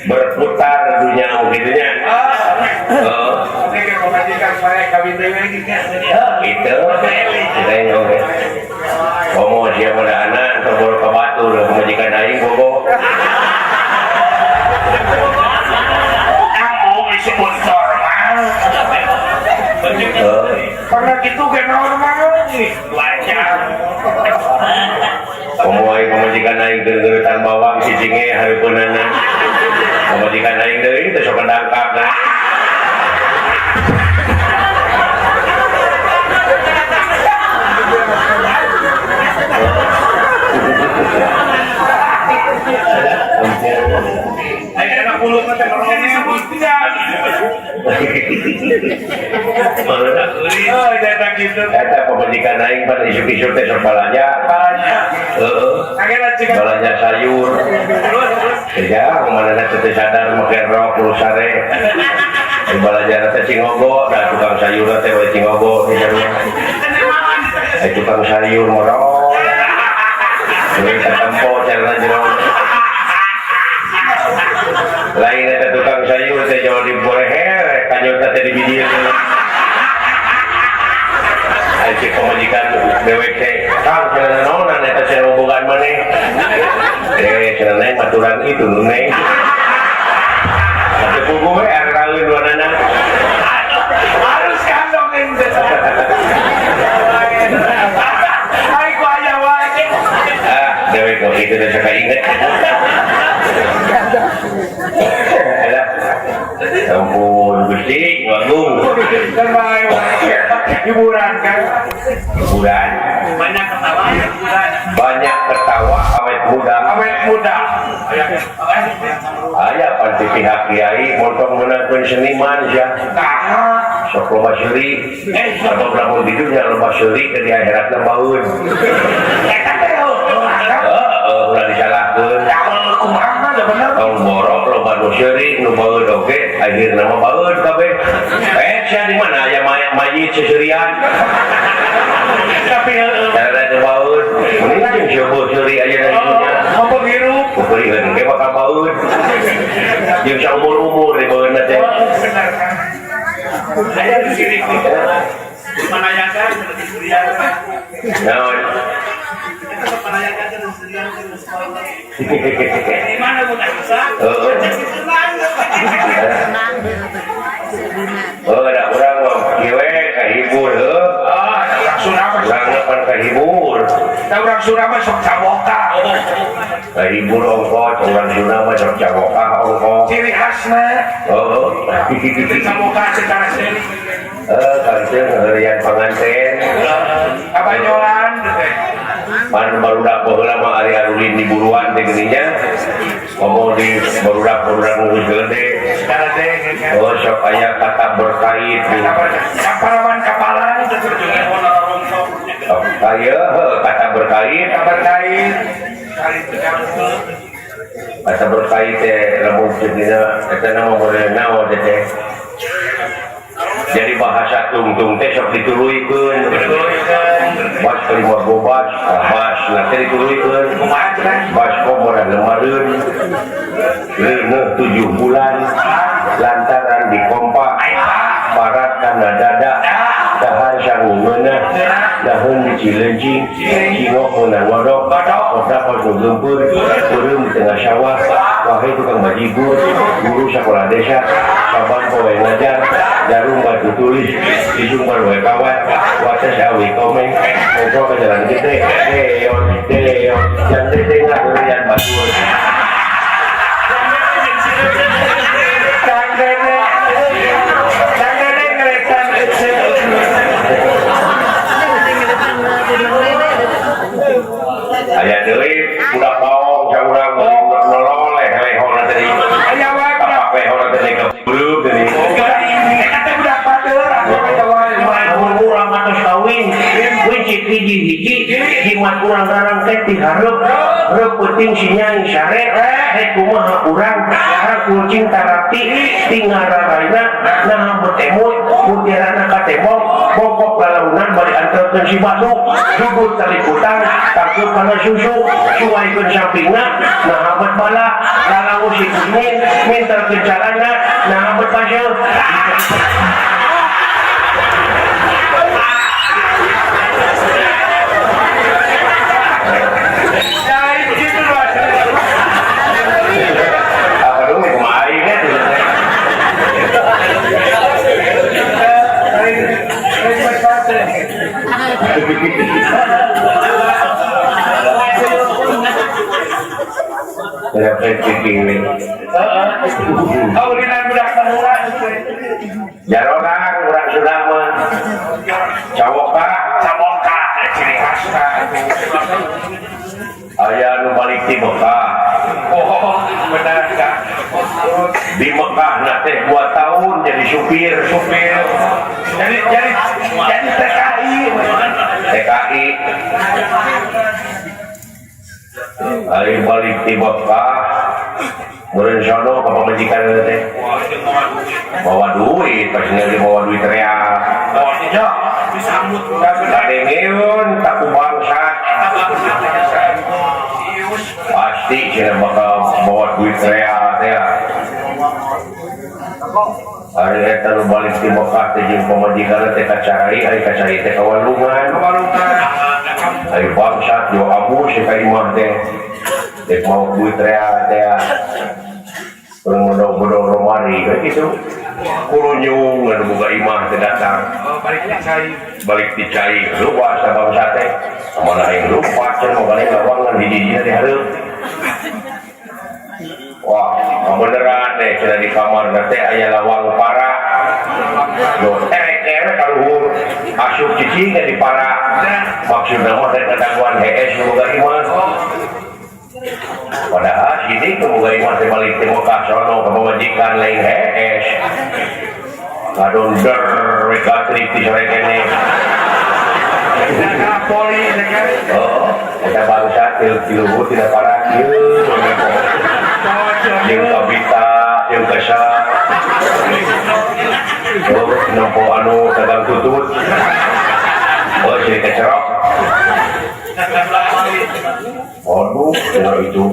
Berputar dunia begitunya. Heeh. Gitu. Kita oke. Komo sia pada anak atau boro ka batu udah pamajikan aing bogo. Kamu disebut normal. Karena gitu ke normal nih. Wajar. Komo aing pamajikan aing geureutan bawang sicinge hareupeunana. Pamajikan aing deui teh sok dangkap nah. Eta pamajikan aing pan isuk-isuk teh sok balanja. Heeh. Balanja sayur. Ya, kumanana teh sadar make rok kudu sare. Balanja teh cingogo, da tukang sayur teh we cingogo di sarua. Tukang sayur morong. We katempo carana jero. Lain eta tukang sayur teh jauh di boreher, kanyut teh di bibir. Ai cek pamajikan dewek teh, "Kang, cenah naonan eta cenah hubungan maneh?" Cenah neng maturan itu nu neng. Teu puguh we araeun duanana. Harus kandong ente. Ai ku aya wae. Ah, dewek kok kitu teh sok inget. Alah. Ampun Gusti, ngagung. Hiburan kan? Hiburan. Banyak ketawa, hiburan. Banyak ketawa awet muda. Awet muda. Aya pan ti pihak kiai montong meunangkeun seniman sia. Tah. Sok loba seuri. Sabab lamun di dunya loba seuri ke di akhiratna baeun. Eta teh heuh ulah disalahkeun. Kumaha da bener. Tong borok loba nu seuri nu baeun oge akhirna mah baeun kabeh. Sia di mana aya mayit seserian. Tapi heueuh. Cara teh baeun. Mending jeung sieuh seuri aya di dunya. Apa hirup? Peureun ge bakal baeun. Jeung saumur-umur di baeunna teh. Bener kan. Aya di sini. Manayakan seperti Surya. Naon? Di mana bukan bisa? Oh, ada orang mah kieu we kahibur heuh. Ah, urang Sunda mah urang pan kahibur. Da urang Sunda mah sok caboka. Kahibur ongkos, urang Sunda mah sok caboka ongkos. Ciri khasna. Heeh. Caboka secara seni. Kanteun ngeureyan panganten. Kabanyolan teh. Pan barudak baheula mah ari arulin di buruan teh geuning nya. Ngomong di barudak-barudak nu geus gede. Oh, sok aya kata berkait. Kata parawan kapalan teh. Ayo kata berkait kata berkait teh lamun dina eta nama model naon teh. Jadi bahasa tungtung teh sok dituluykeun. Bas kelima bobas, bas nanti dituluykeun. Bas komora lemareun. Leuneuh 7 bulan lantaran dikompa parat kana dada dahar sangungeunah daheun di Cileunjing cingok meunang ngodok kodak nu geumpeur peureum di tengah sawah wahai tukang bajigur guru sakola desa saban poe ngajar jarum batu tulis disumbar wae kawat wates awi komeng ngobrol ke jalan gede deon deon jan teh ngaheureuyan batur. Aya deui budak baong saurang nololeh lehona teh. Aya wae budak lehona teh kebeureum teh. Eta teh budak batur mun urang atos kawin wicik hiji-hiji jimat urang rarang teh tihareup reup peuting si nyai sare rek kumaha urang rangkul cinta rapti tinggal raraina naha betemut mutiarana ka tembok bongkok lalaunan bari antelkeun si batu dudut tali kutang tangkeup kana susu suwaikeun sampingna naha bet bala lalangu si kuning minterkeun carana naha bet paseuh. Jarorang urang Sunda mah cawoka cawoka ciri khasna aya nu balik ti Mekah. Oh benar ka di Mekah na teh 2 tahun jadi supir supir jadi TKI TKI ari balik ti Mekah meureun sono ka pamajikan teh bawa duit pas ningali bawa duit real kadengeun ka ku bangsat pasti cenah bakal bawa duit real teh. Ari eta nu balik ti Mekah teh jeung pamajikan teh ka cai ari ka cai teh ka walungan ari bangsat yo abu si ka imah teh dek mau duit real teh urang bodong-bodong romari we kitu kurunyung anu boga imah teh datang balik ti cai lupa sabangsa teh mana aing lupa cenah balik lawangan hiji-hiji teh hareup. Wah, beneran deh cenah di kamar teh aya lawang para do terek-terek ka luhur asup cicing teh di para maksudna mah teh kadaguan hees nu boga imah. Padahal sini kemuga imah teh balik ti Mekah sono ka pamajikan lain hees ngadonder we gatrik ti sore kene. Oh, eta bangsa ti luhur tina para kieu jeung kabita jeung kesa oh nempo anu dagang tutut oh jadi kecerok. Waduh, benar itu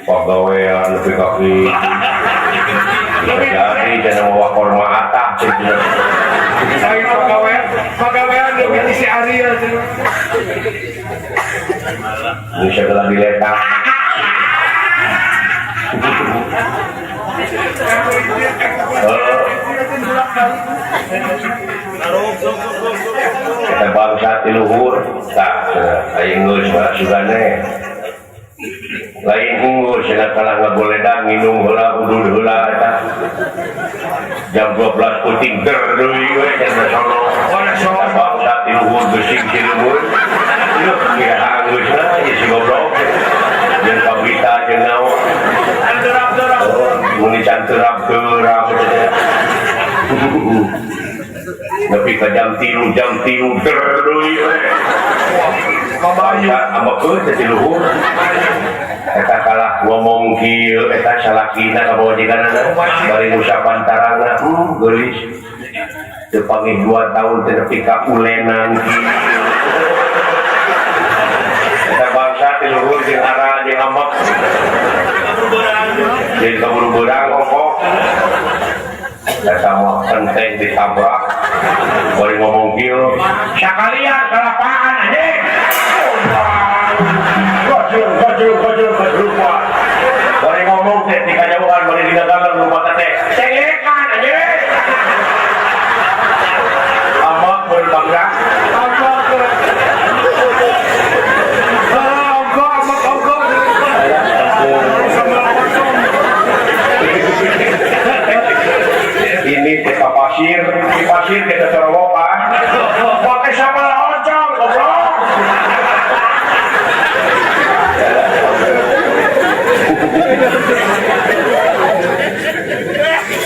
pagawean lebih kaki bisa jadi jangan bawa korma atah pagawean lebih isi Ariel bisa gelah diletak. Kita bangsa ti luhur tak aing geus sugane lain unggul cenah kalah ngagoledang nginum heula udud heula eta jam 12 peuting der deui we cenah sono bangsa ti luhur geusing ti luhur ieu kira anggeusna ieu si goblok jeung kabita jeung naon muni can terap-terap nepi ka jam 3 der deui we. Ambekeun teh ti luhur. Eta kalah ngomong kieu eta salakina ka pamajikanana bari ngusapan tarangna geulis. Teu panggih 2 tahun teh nepi ka ulenan kieu. Eta bangsa ti luhur jeung ara jeung ambek. Jeung kaburu beurang ongkoh. Eta mah penting ditabrak. Bari ngomong kieu, sakalian kalapaan anjing. Gojul gojul gojul gojul. Bari ngomong teh di kajauhan bari digagalan lupa teh. Cengekan anjing. Ambek berbangga. Ambek. Ongkoh ambek ongkoh. Ini kita pasir, di pasir kita cerowokan. Pakai sambal oncom, goblok.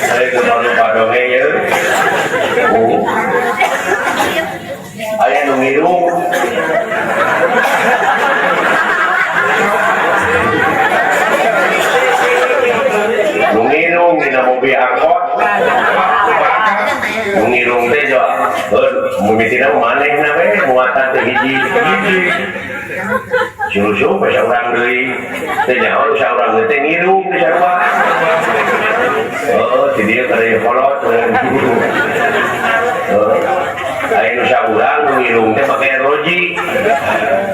Saya lupa dongeng ya. Aya nu ngiru. Nu ngirung dina mobil angkot. Nu ngirung teh jo. Mimitina manehna we muatan teh hiji. Susu we saurang deui. Teh nyaho saurang teh ngirung di sarua. Oh, si dieu kada kolot. Aya nu saurang nu ngirung teh make roji.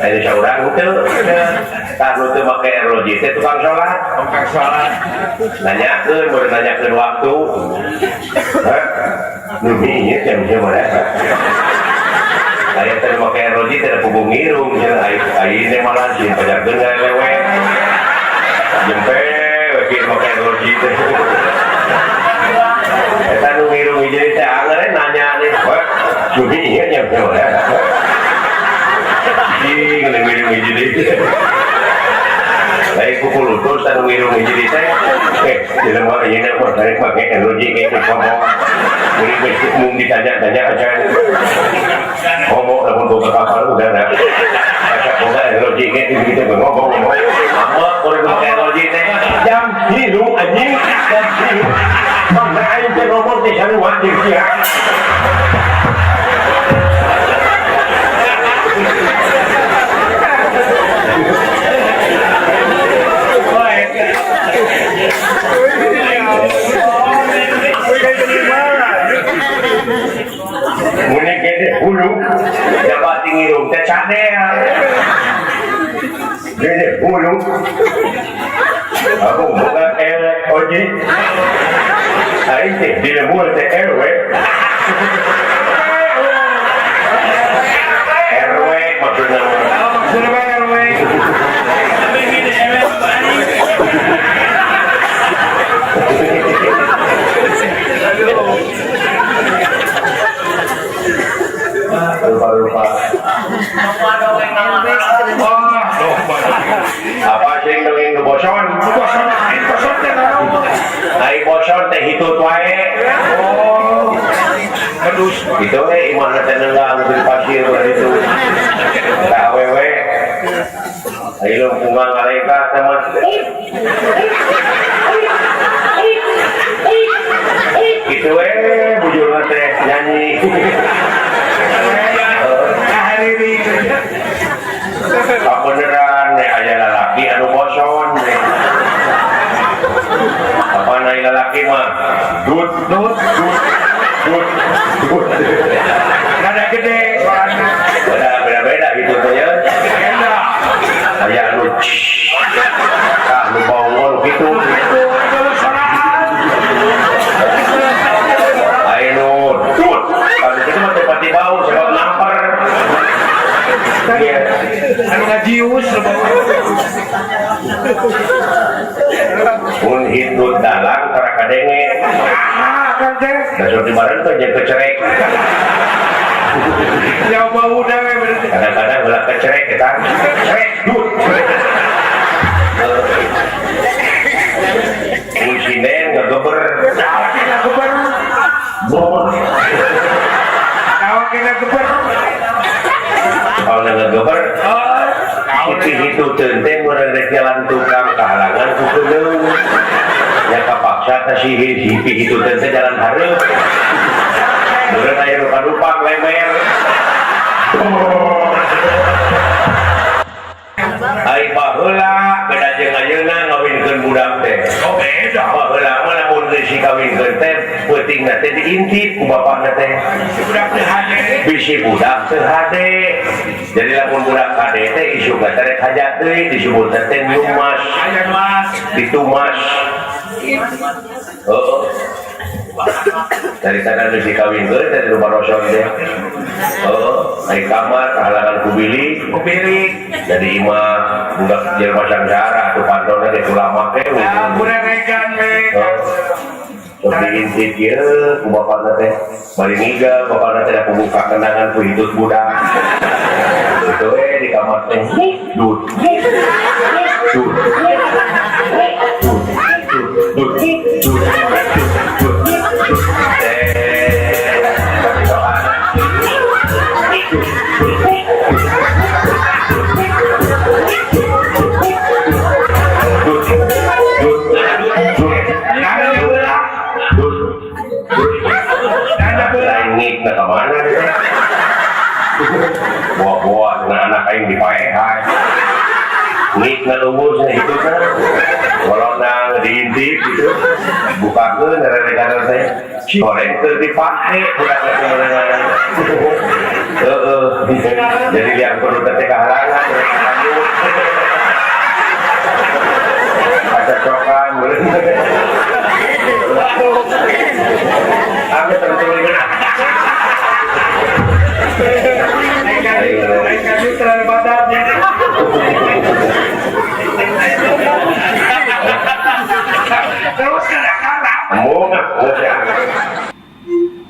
Aya nu saurang teu. Tah nu teu make roji teh tukang salat. Tukang salat. Nanyakeun, baru nanyakeun waktu. Hah? Nu ieu jam sabaraha? Aya teh make roji teh puguh ngirung cenah ai teh malah sieun pajarkeun ngalewe. Jempe we kieu make roji teh. Eta nu ngirung hiji teh angeur nanya nih. Cumi ieu jam sabaraha? Ih, ngiring hiji deui. Lain kukulutus anu ngiring hiji deui teh. Jelema ayeuna mah karek make roji kayak ngomong. Kuring geus mung ditanya-tanya aja. Ngomong lamun boga kapal udah nah. Asa boga roji ge gitu ngomong. Ambek kuring make roji teh. Jam 3 anjing, jam 3. Bangsa aing teh ngomong teh sarua jeung sia. Mune gede hulu dapat ngirung teh cadel. Gede hulu. Aku boga elek oji. Aing teh di lembur teh RW. RW maksudna. Maksudna RW. Lupa-lupa. Apa sih dongeng nu boson? Boson, aing boson teh naon? Aing boson teh hitut wae. Oh. Aduh, itu we imahna teh neunggang di pasir ulah ditu. Ka awewe. Aing lungkungan ngalengkah teh mah. Gitu we bujurna teh nyanyi. Kabeneran aya lalaki anu boson. Apa na lalaki mah dut dut dut dut dut. Rada gede suarana. Beda-beda gitu teh ya. Beda. Aya anu tah nu bongol kitu. Aya nu dut. Kalau kitu mah teu pati bau sebab namper. Anu ngajius nu bau. Mun hitut dalang tara kadenge. Ah, kan teh. Dasar di bareng teh jeung kecerek. Ya bau dah berarti. Kadang-kadang ulah kecerek eta. Cerek dut. Mun sinden ngageber. Ngageber. Boh. Awak kena geber. Kalau ngageber. Oh. keudeung nya kapaksa teh sihir hipi kitu teh jalan hareup meureun aya nu kadupak lemer. Ai baheula beda jeung ayeuna ngawinkeun budak teh. Oh beda. Baheula mah lamun geus dikawinkeun teh peutingna teh diintip ku bapakna teh. Si budak teh hade. Bisi budak teu hade. Jadi lamun budak hade teh isukna teh rek hajat deui disebutna teh nyumas. Aya mas. Ditumas. Heeh. Dari sana geus dikawinkeun teh di rumah roson teh. Heeh, ari kamar kahalangan ku bilik. Ku bilik. Jadi imah budak jelema sangsara tuh pantona ge ulama teh. Ya, kureregan we. Sok diintip ieu ku bapakna teh. Bari ngiga bapakna teh da buka kenangan ku hitut budak. Kitu we di kamar teh. Dut. Dut. Dut. Dut. Dut. Dut. Buah-buah dengan anak aing dipaehan. Nik ngalungusnya itu kan. Golonang diintip gitu. Bukakeun reregan teh. Goreng teu dipake budak teh meunangan. Heeh. Jadi liang perut teh kahalangan. Ada cokan meureun. Aku tertulingan.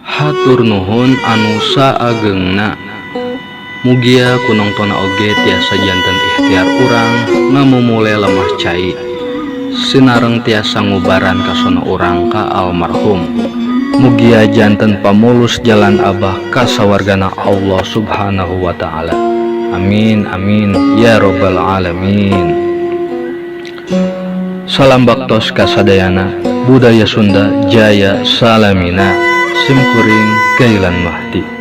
Hatur nuhun anu saagengna. Mugia ku nongtonna oge tiasa janten ikhtiar urang ngamumule lemah cai. Sinareng tiasa ngubaran kasona urang ka almarhum. Mugia janten pamulus jalan abah ka sawargana Allah Subhanahu wa ta'ala. Amin amin ya robbal alamin. Salam baktos kasadayana, budaya Sunda jaya salamina. Simkuring Gailan Mahdi.